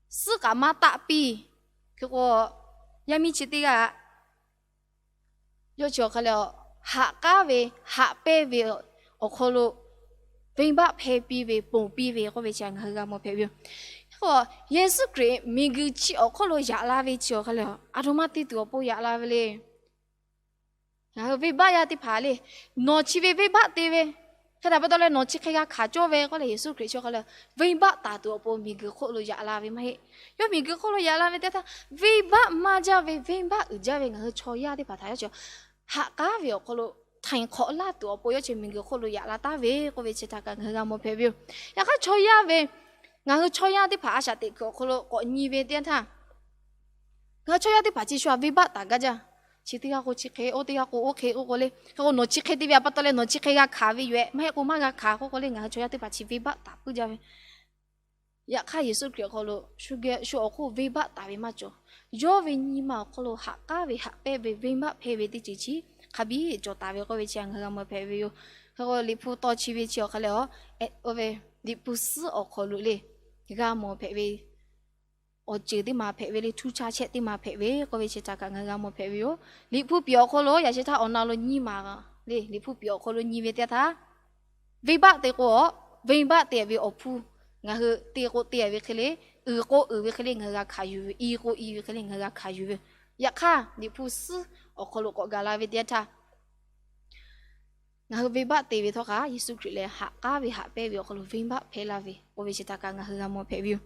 suhˉ kaꞈ maˇ taˆ piˇ. Hk'e k'o, yaˇ miˇ chi teˇ g'aˇ yawˇ chi awˬ hk'a lehˬ, haꞈ k'aˉ ve, haꞈ pehnˇ ve awˬ hk'aw lo venˇbaˆ hpehˇ piˇ ve, ponˬ piˇ ve k'oˆ ve chi ngaˬ hui g'a mawˬ hpehꞈ ve yoˬ. Hk'e k'o, Yeˍsuˆ Hkriꞈ miˬguiˬ chi awˬ hk'oˆ lo yaꞈ la ve chi awˬ hk'a lehˬ, aˬ htoꞈ ma te tuˬ awˬ pon yaꞈ la ve le. Ngaˬ hui venˇbaˆ yaˇ teˇ hpaˍ le, nawˬ chi ve venˇbaˆ te ve hk'e htaꞈ pa taw leh nawˬ chi hk'e g'a hkanˍ cawˇ ve k'oˆ leh, Yeˍsuˆ Hkriꞈ chi awˬ hk'a lehˬ, venˇbaˆ taˍ tuˬ awˬ pon miˬguiˬ hk'oˆ lo yaꞈ la ve maˇ heˆ. Yawˇ miˬguiˬ hk'oˆ lo yaꞈ la ve teˇ htaˇ, venˇbaˆ maˇ jaˇ ve, venˇbaˆ uiˍ jaˇ ve ngaˬ hui chaw yaˇ teˇ hpaˍ htaꞈ yawˇ chi haꞈ k'aˉ ve awˬ hk'aw lo hteꞈ hk'awꞈ laˇ tuˬ awˬ pon yawˇ chi miˬguiˬ hk'oˆ lo yaꞈ la taˍ ve k'oˆ ve chi htaꞈ kaꞈ ngaˬ hui g'a mawˬ hpehꞈ ve yoˬ. Yaꞈ hk'aˇ chaw yaˇ ve, ngaˬ hui chaw yaˇ teˇ hpaˍ a shaꞈ teꞈ kuiˬ awˬ hk'aw lo k'awꞈ nyi ve teˇ yanˇ htaˇ, ngaˬ hui chaw yaˇ teˇ hpaˍ chi shu a venˇbaˆ taˍ gaˇ jaˇ. Chi teˇ g'aˇ k'o chi hk'e, oˇ teˇ g'aˇ k'o oˇ hk'e k'oˆ k'o le. Hk'e k'o nawˬ chi hk'e te ve a pa taw leh nawˬ chi hk'e g'a hkanˍ ve yoˬ-ehˍ, maˇ heˆ k'o maˇ g'a hkanˍ k'oˆ k'o le, ngaˬ hui chaw yaˇ teˇ hpaˍ chi venˇbaˆ taˍ puiˉ jaˇ ve. Yaꞈ hk'aˇ Yeˍsuˆ Hkriꞈ awˬ hk'aw lo shu geh shu awˬ hk'oˆ venˇbaˆ taˍ ve maˇ cawˬ. Yawˇ ve nyi ma awˬ hk'aw lo haꞈ k'aˉ ve, haꞈ pehnˇ ve, venˇbaˆ hpehˇ ve teˇ ceuˬ chi hk'a biˇ cawˬ taˍ ve k'oˆ ve chi ngaˬ hui g'a mawˬ hpehꞈ ve yoˬ. Hk'e k'o Liꞈ hpu tawˇ chi ve chi awˬ hk'a lehˬ, oˇ ve Liꞈ hpu suhˉ awˬ hk'aw lo le g'a mawˬ hpehꞈ ve awˬ ceuˬ teˇ ma hpehꞈ ve le, htuˇ chaˇ chehˆ teˇ ma hpehꞈ ve k'oˆ ve chi htaꞈ kaꞈ ngaˬ hui g'a mawˬ hpehꞈ ve yoˬ. Liꞈ hpu piˍ awˬ hk'aw lo yaꞈ sheh htaˇ awˬ na lo nyiˇ maˬ le, Liꞈ hpu piˍ awˬ hk'aw lo nyi ve teˇ yanˇ htaˇ, venˇbaˆ te k'o, venˇbaˆ te ve awˬ hpu ngaˬ hui te k'o te ve hk'e le, uiˍ k'o uiˍ ve hk'e le ngaˬ hui g'a hkanˍ yuˬ ve, i k'o i ve hk'e le ngaˬ hui g'a hkanˍ yuˬ ve. Yaꞈ hk'aˇ Liꞈ hpu suhˉ awˬ hk'aw lo k'awꞈ gaˬ la ve teˇ yanˇ htaˇ, ngaˬ hui venˇbaˆ te ve htawˇ kaꞈ Yeˍsuˆ Hkriꞈ leh haꞈ k'aˉ ve haꞈ pehnˇ ve awˬ hk'aw lo venˇbaˆ hpehˇ laˇ ve k'oˆ ve chi htaꞈ kaꞈ ngaˬ hui g'a mawˬ hpehꞈ ve yoˬ.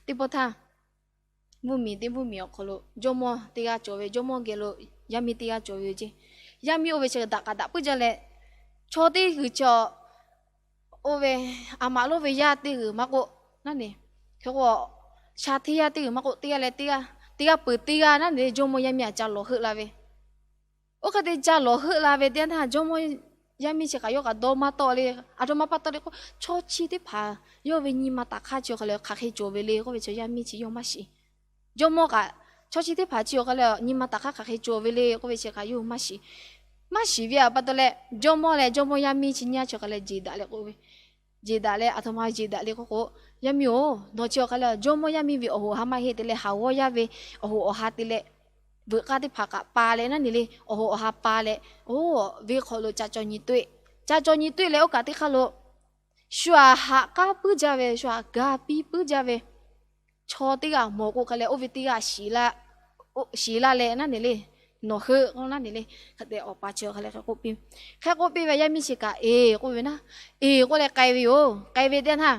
Teˇ pawˆ htaˇ, mvuhˇmiˬ teˇ mvuhˇmiˬ awˬ hk'aw lo jawˇmawˇ teˇ g'aˇ cawˬ ve, jawˇmawˇ geh lo yaˇ miˇ teˇ g'aˇ cawˬ ve yoˬ ceˇ. Yaˇ miˇ oˇ ve chi daꞈ k'aꞈ daꞈ puiˉ jaˇ leh, chaw teˇ g'uiˬ chi oˇ ve a maꞈ lonˉ ve yaˇ teˇ g'uiˬ maˇ k'oˆ, naˉ ne, hk'e k'o sha hteˇ yaˇ teˇ g'uiˬ maˇ k'oˆ, teˇ g'aˇ leh teˇ g'aˇ, teˇ g'aˇ peuˬ teˇ g'aˇ naˉ ne, jawˇmawˇ yaˇ miˇ aꞈ ca lawˬ heuˆ la ve. Oˇ hk'e te ca lawˬ heuˆ la ve teˇ yanˇ htaˇ, jawˇmawˇ yaˇ miˇ chi kaꞈ yawˇ kaꞈ dawˇ maˇ tawˆ le, aˬ htoꞈ ma pa taw le k'o, chaw chi teˇ hpaˍ yawˇ ve nyi ma taˍ hk'aˇ chi awˬ hk'a lehˬ hk'aˬ hk'e cawˬ ve le k'oˆ ve chi yaˇ miˇ chi yawˇ maˇ shiˍ. Jawˇmawˇ kaꞈ Chaw chi teˇ hpaˍ chi awˬ hk'aˇ leh nyi ma taˍ hk'aˇ hk'aˬ hk'e cawˬ ve le k'oˆ ve chi hk'aˬ yawˇ hui maˇ shiˍ. Maˇ shiˍ ve pa taw leh, jawˇmawˇ leh jawˇmawˇ yaˇ miˇ chi nyiˇ g'aˇ chi awˬ hk'aˇ leh jeˬ daꞈ leh k'oˆ ve, jeˬ daꞈ leh, aˬ htoꞈ ma jeˬ daꞈ le k'oˆ k'o, Yaˇ miˇ-oˬ, nawˬ chi awˬ hk'aˇ leh jawˇmawˇ yaˇ miˇ ve awˬ hoꞈ awˬ ha maˇ heˆ te leh, haˍ g'awˇ yaˇ ve awˬ hoꞈ awˬ ha te leh, veuꞈ k'aˇ teˇ hpaˍ kaꞈ pa leh naˉ ne le, awˬ hoꞈ awˬ ha pa leh, oˇ ve hk'aw lo ca cawˬ nyi toˆ-e. Ca cawˬ nyi toˆ-e leh oˇ kaꞈ teˇ hk'aˇ lo shu aꞈ haꞈ k'aˉ puiˉ jaˇ ve, shu aꞈ ga piˇ puiˉ jaˇ ve chaw teˇ g'aˇ mawˬ k'o hk'aˇ leh, oˇ ve teˇ g'aˇ shiˍ laˇ leh naˉ ne le, nawˬ heuˆ k'oˆ naˉ ne le. Hk'e te awˬ pa chi awˬ hk'aˇ leh hk'e k'oˆ piˇ, hk'e k'oˆ piˇ ve, yaˇ miˇ chi kaꞈ eˬ k'oˆ ve naˉ, eˬ k'oˆ leh k'ai ve yoˬ. K'ai ve teˇ yanˇ htaˇ,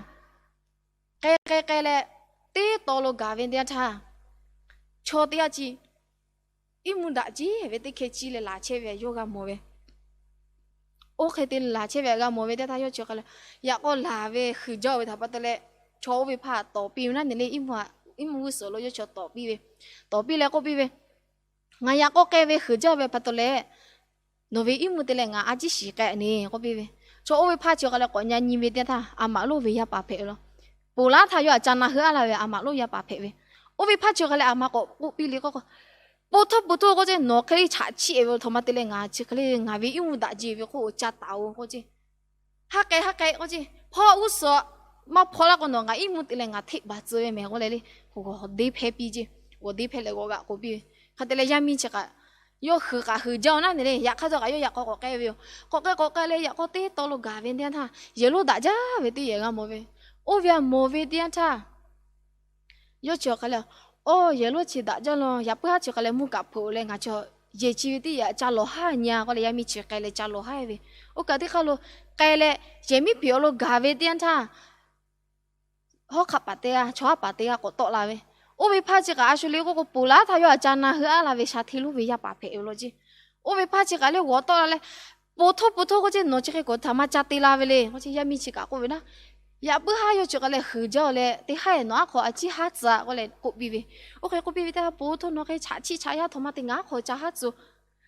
k'ai k'ai k'ai leh, teˇ taw lo gaˬ ve teˇ yanˇ htaˇ, chaw teˇ g'aˇ chi iˉ mvuhˇ daꞈ jeˇ ve teˇ hkeh ciˇ leh laˬ chehˇ ve yawˇ g'a mawˬ ve. Oˇ hk'e te laˬ chehˇ ve g'a mawˬ ve teˇ htaˇ, yawˇ chi awˬ hk'aˇ leh yaꞈ k'aw laˬ ve heuˬ jaˇ ve htaꞈ pa taw leh, chaw oˇ ve hpaˇ tawˍ piˇ ve naˉ ne le, iˉ mvuhˇ g'uˇ suhˍ lo yawˇ chi tawˍ piˇ ve, tawˍ piˇ leh k'oˆ piˇ ve, Ngaˬ yaꞈ k'aw k'ai ve heuˬ jaˇ ve pa taw leh, nawˬ ve iˉ mvuhˇ te leh ngaˬ a ciˉ shiˍ k'ai ne k'oˆ piˇ ve. Chaw oˇ ve hpaˇ chi awˬ hk'aˇ leh k'awꞈ nyi nyi ve teˇ yanˇ htaˇ, aˬ maꞈ lonˉ ve yaˇ paˍ hpehꞈ ve law. Ponˬ laˉ htaˇ yawˇ aꞈ ca na heuˆ aˉ la ve aˬ maꞈ lonˉ yaˇ paˍ hpehꞈ ve. Oˇ ve hpaˇ chi awˬ hk'aˇ leh aˬ ma k'awꞈ k'oˆ piˇ le k'o, Ponˬ htoˇ, ponˬ htoˇ k'oˆ ce, nawˬ hk'e le chaꞈ chiˆ-e ve aˬ htoꞈ ma te leh ngaˬ chi hk'e le ngaˬ ve iˉ mvuhˇ daꞈ jeˇ ve k'oˆ ca taˍ-oˬ k'oˆ ce. Haˉ k'ai, haˉ k'ai k'oˆ ce. Hpawˇ g'uˇ suhˍ maˇ hpaw laˇ k'o, nawˬ ngaˬ iˉ mvuhˇ te leh ngaˬ hteˆ baˬ tcuh ve mehˍ k'oˆ leh le, g'awˬ deˇ hpehˇ piˇ ce. G'awˬ deˇ hpehˇ leh g'awˬ g'aꞈ k'oˍ piˇ ve. Hk'e te leh yaˇ miˇ chi kaꞈ, yawˇ heuˬ kaꞈ heuˬ jaˇ-oˬ naˉ ne le, yaꞈ hk'aˇ htawˇ kaꞈ yawˇ yaꞈ k'aw k'awꞈ k'ai ve yoˬ. K'awꞈ k'ai k'awꞈ k'ai leh yaꞈ k'aw teˇ taw lo gaˬ ve teˇ yanˇ htaˇ, yehˬ lonˉ daꞈ jaˇ ve teˇ yehˬ g'a mawˬ ve. Oˇ ve aꞈ mawˬ ve teˇ yanˇ htaˇ, yawˇ chi awˬ hk'aˇ leh, Awˇ, yehˬ lonˉ chi daꞈ jaˇ law. Yaꞈ puiˉ haˉ chi hk'aˇ leh mvuhˇ kaꞈ hpeuꞈ leh ngaˬ chi yehˬ chi ve teˇ yehˬ ca lawˬ haˉ nyi-a k'oˆ leh, yaˇ miˇ chi k'ai leh ca lawˬ haˉ ve. Oˇ kaꞈ teˇ hk'aˇ lo k'ai leh, yehˬ miˉ hpeꞈ awˬ lo gaˬ ve teˇ yanˇ htaˇ, hawˉ hk'aˆ paˍ teˇ g'aˇ, chaw haˉ paˍ teˇ g'aˇ k'awꞈ tawˆ la ve. Oˇ ve hpaˇ chi kaꞈ a shu le k'oˆ k'o, ponˬ laˉ htaˇ yawˇ aꞈ ca na heuˆ aˉ la ve sha hteˇ lonˉ ve yaˇ paˍ hpehꞈ ve law ce. Oˇ ve hpaˇ chi kaꞈ leh g'awˬ tawˆ la leh, Ponˬ htoˇ, ponˬ htoˇ k'oˆ ce, nawˬ chi hk'e k'awꞈ htaꞈ ma ca te la ve le k'oˆ ce. Yaˇ miˇ chi kaꞈ k'oˆ ve naˉ, Yaꞈ puiˉ haˉ yawˇ chi k'ai leh heuˬ jaˇ-oˬ leh, teˇ haˉ-ehˍ nawˬ aˉ hk'aw a ciˉ haˉ tcuh-a k'oˆ leh k'oˆ piˇ ve. Oˇ hk'e k'oˆ piˇ ve teˇ yanˇ, Ponˬ htoˇ, nawˬ hk'e chaꞈ chiˆ chaꞈ yaˇ htoꞈ ma te ngaˬ aˉ hk'aw ca haˉ tcuh.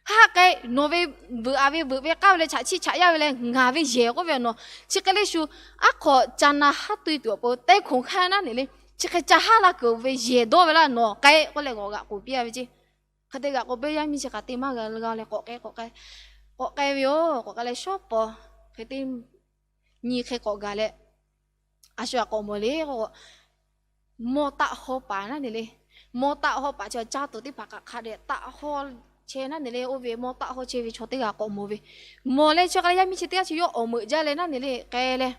Haˉ k'ai, nawˬ ve veuꞈ-a ve veuꞈ ve k'aˇ ve leh chaꞈ chiˆ chaꞈ yaˇ ve leh ngaˬ ve yehˬ k'oˆ ve nawˬ chi hk'e le shu aˉ hk'aw ca na haˉ tu-e tuˬ awˬ pon teˇ hkoˍ hk'aˇ naˉ ne le, chi hk'e ca haˉ la kuiˬ ve yehˬ dawˇ ve laˇ, nawˬ k'ai k'oˆ leh g'awˬ g'aꞈ k'oˍ piˇ-a ve ce. Hk'e te g'aꞈ k'oˍ piˇ, yaˇ miˇ chi hk'aˬ te maˇ g'a g'a leh k'awꞈ k'ai k'awꞈ k'ai, k'awꞈ k'ai ve yoˬ. K'awꞈ k'ai leh shawˉ pawˍ hk'e te nyi hk'e k'awꞈ gaˬ leh, a shu aꞈ k'awꞈ mawˬ le k'o, mawˇ taˆ hawˇ paˍ naˉ ne le. Mawˇ taˆ hawˇ paˍ chi caˇ tuˬ teˇ hpaˍ kaꞈ hk'a dehꞈ taˆ hawˇ chehˇ naˉ ne le. Oˇ ve mawˇ taˆ hawˇ chehˇ ve chaw teˇ g'aˇ k'awꞈ mawˬ ve. Mawˬ leh chi hk'aˬ leh yaˇ miˇ chi teˇ g'aˇ chi yawˇ awˬ meuꞈ jaˇ leh naˉ ne le k'ai leh,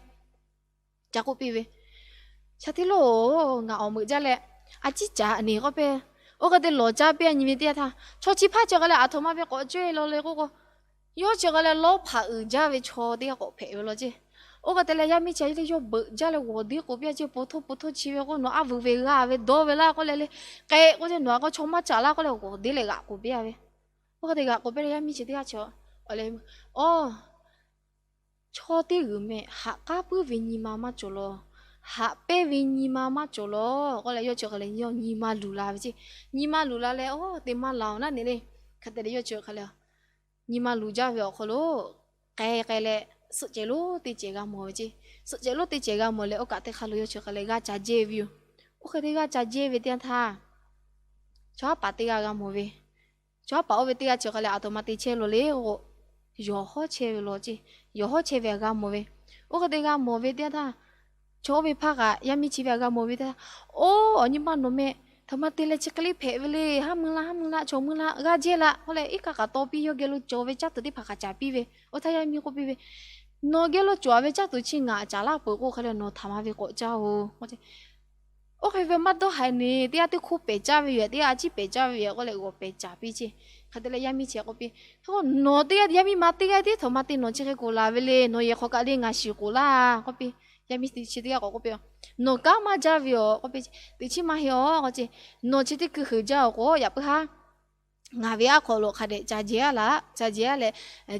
ca k'oˆ piˇ ve, Sha hteˇ lonˉ-oˬ, ngaˬ awˬ meuꞈ jaˇ leh a ciˉ caꞈ ne k'oˆ piˇ. Oˇ hk'e te lawˬ caˇ piˇ-a nyi ve teˇ yanˇ htaˇ, chaw chi hpaˇ chi hk'aˬ leh aˬ htoꞈ ma ve k'awꞈ cawˇ-e law le k'oˆ k'o, yawˇ chi hk'aˬ leh lawˇ hpaꞈ uiˍ jaˇ ve chaw teˇ g'aˇ k'awꞈ hpehꞈ ve law ce. Oˇ hk'e te leh yaˇ miˇ chi yawˇ beuꞈ jaˇ leh g'awˬ deˇ k'oˍ piˇ-a ce. Ponˬ htoˇ, ponˬ htoˇ chi ve k'o, nawˬ a vuiˬ ve g'a ve dawˇ ve laˇ k'oˆ leh le, k'ai k'oˆ ce, nawˬ a k'o chaw maˇ caꞈ laˇ k'oˆ leh g'awˬ deˇ leh g'aꞈ k'oˍ piˇ-a ve. Oˇ hk'e te g'aꞈ k'oˍ piˇ leh yaˇ miˇ chi teˇ g'aˇ chi, Awˬ, chaw teˇ g'uiˬ meh haꞈ k'aˉ puiˉ ve nyi ma maˇ cawˬ law. Haꞈ pehnˇ ve nyi ma maˇ cawˬ law k'oˆ leh, yawˇ chi hk'aˬ leh yawˇ nyi ma luˬ la ve ce. Nyi ma luˬ la leh, Awˬ, te maˇ laˬ-oˬ naˉ ne le. Hk'e te leh yawˇ chi hk'aˬ leh nyi ma luˬ jaˇ ve awˬ hk'aw lo k'ai k'ai leh, suhˆ cehˬ lonˉ teˇ cehˬ g'a mawˬ ve ce. Suhˆ cehˬ lonˉ teˇ cehˬ g'a mawˬ leh, oˇ kaꞈ teˇ hk'aˬ lo yawˇ chi hk'aˬ leh g'aˇ ca jehˇ ve yoˬ. Oˇ hk'e te g'aˇ ca jehˇ ve teˇ yanˇ htaˇ, chaw haˉ paˍ teˇ g'aˇ g'a mawˬ ve. Chaw haˉ paˍ oˇ ve teˇ g'aˇ chi hk'aˬ leh aˬ htoꞈ ma te chehˇ law le k'o, yawˬ hawˉ chehˇ ve law ce. Yawˬ hawˉ chehˇ ve g'a mawˬ ve. Oˇ hk'e te g'a mawˬ ve teˇ yanˇ htaˇ, chaw oˇ ve hpaˇ kaꞈ yaˇ miˇ chi ve g'a mawˬ ve teˇ yanˇ, Oˇ, awˬ nyi ma nawˬ meh htaꞈ ma te leh chi hk'e le hpehꞈ ve le. Haˉ mui la, haˉ mui la, chaw mui la, g'aˇ jehˇ la k'oˆ leh, iˉ kaˆ kaꞈ taw piˇ, yawˇ geh lo cawˬ ve caˇ tuˬ teˇ hpaˍ kaꞈ caˍ piˇ ve. Oˇ htaˇ yaˇ miˇ k'oˆ piˇ ve, Nawˬ geh lo cawˬ-a ve caˇ tuˬ chi ngaˬ caˍ laˇ peuˬ k'o hk'aˬ leh nawˬ htaꞈ ma ve k'awꞈ caˇ-oˬ. Oˇ hk'e ve maˇ dawˇ haiˬ ne, teˇ g'aˇ teˇ hk'oˆ pehˬ caˇ ve yoˬ, teˇ g'aˇ a ciˉ pehˬ caˇ ve yoˬ k'oˆ leh g'awˬ pehˬ caˍ piˇ ce. Hk'e te leh yaˇ miˇ chi k'oˆ piˇ, Nawˬ teˇ g'aˇ, yaˇ miˇ ma teˇ g'aˇ tiˉ htoꞈ ma te nawˬ chi hk'e k'oˆ laˬ ve le. Nawˬ yehˬ hk'aw kaꞈ le ngaˬ shiˍ k'oˆ laˇ k'oˆ piˇ. Yaˇ miˇ chi teˇ g'aˇ k'awꞈ k'oˆ piˇ, Nawˬ kanˉ maˇ jaˇ ve yoˬ k'oˆ piˇ. Teꞈ chiˉ maˇ heˆ-oˬ k'oˆ ce. Nawˬ chi teˇ hkui heuˬ jaˇ-oˬ k'o, yaꞈ puiˉ haˉ ngaˬ ve aˉ hk'aw lo hk'a dehꞈ ca jehˇ-a laˇ. Ca jehˇ-a leh,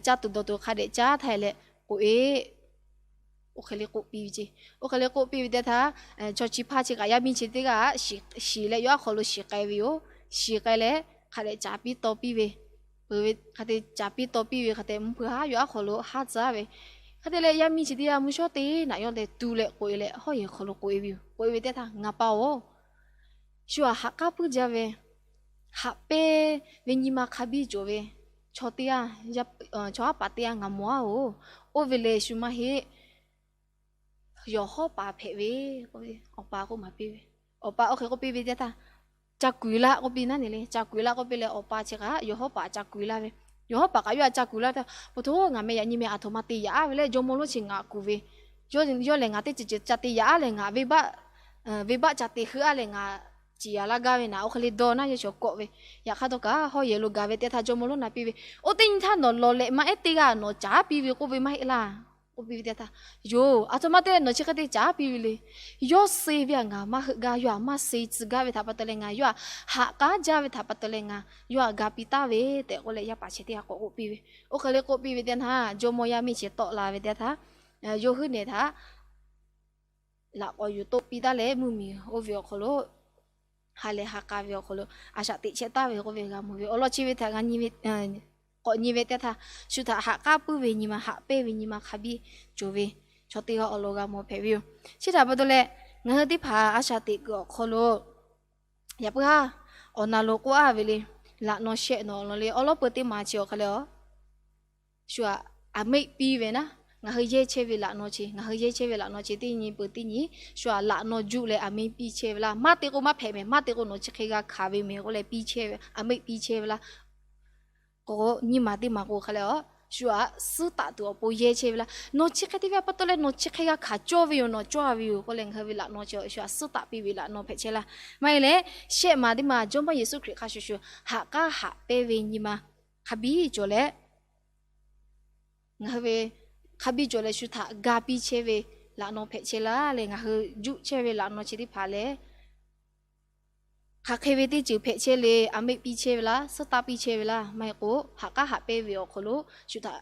caˇ tuˬ dawˬ tuˬ hk'a dehꞈ caˉ htaˇ leh k'oꞈ-e. Oˇ hk'e le k'oˆ piˇ ve ce. Oˇ hk'e le k'oˆ piˇ ve teˇ htaˇ, chaw chi hpaˇ chi kaꞈ yaˇ miˇ chi teˇ g'aˇ shiˍ leh yawˇ aˉ hk'aw lo shiˍ k'ai ve yoˬ. Shiˍ k'ai leh hk'a dehꞈ caˍ piˇ taw piˇ ve, hk'a te caˍ piˇ taw piˇ ve hk'a te mvuhˇ hpeuꞈ haˉ yawˇ aˉ hk'aw lo haˉ tcuh-a ve. Hk'e te leh yaˇ miˇ chi teˇ g'aˇ mvuhˇ shawˉ teˇ naꞈ yawˇ leh tu leh k'oꞈ-e leh hawˉ yehˬ hk'aw lo k'oꞈ-e ve yoˬ. K'oꞈ-e ve teˇ htaˇ, Ngaˬ pa-oˬ, shu aꞈ haꞈ k'aˉ puiˉ jaˇ ve, haꞈ pehnˇ ve nyi ma hk'a biˇ cawˬ ve chaw teˇ g'aˇ, chaw haˉ paˍ teˇ g'aˇ ngaˬ mawˬ-aˉ-oˬ. Oˇ ve lehˬ shu maˇ heˆ, yawˬ hawˉ paˍ hpehꞈ ve, awˬ pa k'oˆ maˍ piˇ ve. Awˬ pa oˇ hk'e k'oˆ piˇ ve teˇ htaˇ, ca kuiˬ laˇ k'oˆ piˇ naˉ ne le. Ca kuiˬ laˇ k'oˆ piˇ leh awˬ pa chi kaꞈ yawˬ hawˉ paˍ ca kuiˬ laˇ ve. Yawˬ hawˉ paˍ kaꞈ yawˇ htaꞈ ca kuiˬ laˇ ve teˇ, Pu htoˇ, ngaˬ meh yaꞈ nyi meh aˬ htoꞈ ma te yaꞈ-aˉ ve le. Jawˇmawˇ lonˉ chi ngaˬ kuˬ ve, yawˇ lehˬ ngaˬ teˇ ceuˬ ceuˬ ca te yaꞈ-aˉ leh ngaˬ venˇbaˆ ca te heuˆ-aˉ leh ngaˬ ciˍ yanˍ laˇ gaˇ ve naˍ, oˇ hk'e le dawˇ naˉ yawˇ chaw kawˆ ve. Yaꞈ hk'aˇ htawˇ kaꞈ hawˉ yehˬ lo gaˬ ve teˇ htaˇ Jawˇmawˇ lonˉ na piˇ ve, Oˇ teˇ nyi htaˇ nawˬ lawˬ lehꞈ ma ehˉ teˇ g'aˇ nawˬ caˉ piˇ ve k'oˆ ve maˇ heˆ laˇ k'oˆ piˇ ve teˇ htaˇ, Yoˬ, aˬ htoꞈ ma te leh nawˬ chi hk'e te caˉ piˇ ve le. Yawˇ suh ve htaꞈ ngaˬ maˇ heuˆ gaˇ, yawˇ htaꞈ maˇ suh tcuh gaˇ ve htaꞈ pa taw leh ngaˬ, yawˇ htaꞈ haꞈ k'aˉ jaˇ ve htaꞈ pa taw leh ngaˬ yawˇ htaꞈ ga piˇ taˍ ve tehꞈ k'oˆ leh yaˇ paˍ chi teˇ g'aˇ k'awꞈ k'oˆ piˇ ve. Oˇ hk'e le k'oˆ piˇ ve teˇ htaˇ, jawˇmawˇ yaˇ miˇ chi tawˆ la ve teˇ htaˇ, yawˇ huiˉ nehˬ htaꞈ laꞈ k'awꞈ yuˬ toˆ piˇ taˉ leh mvuhˇmiˬ oˇ ve awˬ hk'aw lo ha lehˬ ha k'a ve awˬ hk'aw lo a shaꞈ teꞈ chehˇ taˍ ve k'oˆ ve g'a mawˬ ve. Awˬ lawn chi ve htaꞈ ngaˬ k'awꞈ nyi ve teˇ htaˇ, shu htaꞈ haꞈ k'aˉ puiˉ ve nyi ma, haꞈ pehnˇ ve nyi ma hk'a biˇ cawˬ ve chaw teˇ g'aˇ awˬ lawn g'a mawˬ hpehꞈ ve yoˬ. Chi htaꞈ pa taw leh ngaˬ hui teˇ hpaˍ a shaꞈ teꞈ kuiˬ awˬ hk'aw lo yaꞈ puiˉ haˉ awˬ na lo k'oˆ-a ve le, laꞈ naw shehˆ naw awˬ lawn le awˬ lawn peuˬ teˇ ma chi awˬ hk'a leh a shu htaꞈ aˬ meˆ piˇ ve naˉ, ngaˬ hui yehˇ chehˇ ve laꞈ naw chi, ngaˬ hui yehˇ chehˇ ve laꞈ naw chi teˇ nyi peuˬ teˇ nyi shu htaꞈ laꞈ naw juˆ leh aˬ meˆ piˇ chehˇ ve laˇ. Maˇ te k'o maˇ hpehꞈ mehˍ, maˇ te k'o nawˬ chi hk'e g'a hkanˍ ve mehˍ k'oˆ leh piˇ chehˇ ve, aˬ meˆ piˇ chehˇ ve laˇ. K'o nyi ma teˇ ma k'o hk'a leh a shu htaꞈ suhˉ taˆ tuˬ awˬ pon yehˇ chehˇ ve laˇ. Nawˬ chi hk'e te ve pa taw leh nawˬ chi hk'e g'a hkanˍ cawˇ ve yoˬ, nawˬ cawˇ ve yoˬ k'oˆ leh ngaˬ hui ve laꞈ naw chi shu htaꞈ suhˉ taˆ piˇ ve laꞈ naw hpehꞈ chehˇ laˇ. Maˇ heˆ leh shehˆ ma teˇ ma Jawˇmawˇ Yeˍsuˆ Hkriꞈ hk'a shuˍ shu haꞈ k'aˉ haꞈ pehnˇ ve nyi ma hk'a biˇ cawˬ leh ngaˬ hui ve hk'a biˇ cawˬ leh shu htaꞈ ga piˇ chehˇ ve laꞈ naw hpehꞈ chehˇ laˇ leh ngaˬ hui juˆ chehˇ ve laꞈ naw chi teˇ hpaˍ lehˬ hk'aˬ hk'e ve teˇ ceuˬ hpehꞈ chehˇ le, aˬ meˆ piˇ chehˇ ve laˇ, suhˉ taˆ piˇ chehˇ ve laˇ, maˇ heˆ k'o haꞈ k'aˉ haꞈ pehnˇ ve awˬ hk'aw lo shu htaꞈ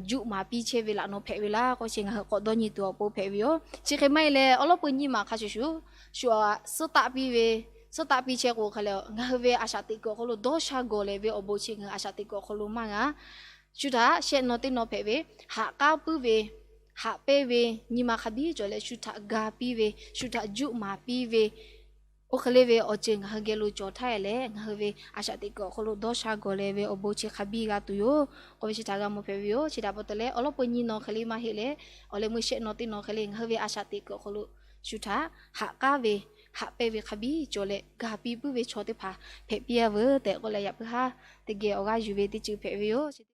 juˆ maˍ piˇ chehˇ ve laꞈ naw hpehꞈ ve laˇ k'o chi ngaˬ hui k'awꞈ dawˇ nyi tuˬ awˬ pon hpehꞈ ve yoˬ. Chi hk'e maˇ heˆ leh awˬ lawn peuˬ nyi ma hk'a shuˍ shuˍ shu htaꞈ suhˉ taˆ piˇ ve, suhˉ taˆ piˇ chehˇ k'o hk'a leh ngaˬ hui ve a shaꞈ teꞈ kuiˬ awˬ hk'aw lo dawˇ sha gawˬ leh ve awˬ bon chi ngaˬ hui a shaꞈ teꞈ kuiˬ awˬ hk'aw lo maˇ g'a. Shu htaꞈ shehˆ naw teˇ naw hpehꞈ ve, haꞈ k'aˉ puiˉ ve, haꞈ pehnˇ ve nyi ma hk'a biˇ cawˬ leh shu htaꞈ ga piˇ ve, shu htaꞈ juˆ maˍ piˇ ve, oˇ hk'e le ve awˬ ceuˬ ngaˬ hui geh lo cawˬ htaˇ leh ngaˬ hui ve a shaꞈ teꞈ kuiˬ awˬ hk'aw lo dawˇ sha gawˬ leh ve awˬ bon chi hk'a biˇ g'a tuˬ yoˬ k'oˆ ve chi htaꞈ g'a mawˬ hpehꞈ ve yoˬ. Chi htaꞈ pa taw leh awˬ lawn peuˬ nyi naw hk'e le maˇ heˆ leh awˬ leh meuˇ shehˆ naw teˇ naw hk'e le ngaˬ hui ve a shaꞈ teꞈ kuiˬ awˬ hk'aw lo shu htaꞈ haꞈ k'aˉ ve, haꞈ pehnˇ ve hk'a biˇ cawˬ leh ga piˇ puiˉ ve chaw teˇ hpaˍ hpehꞈ piˇ-a veuˬ tehꞈ k'oˆ leh yaꞈ puiˉ haˉ teˇ geh awˬ g'aˇ yuˬ ve teˇ ceuˬ hpehꞈ ve yoˬ.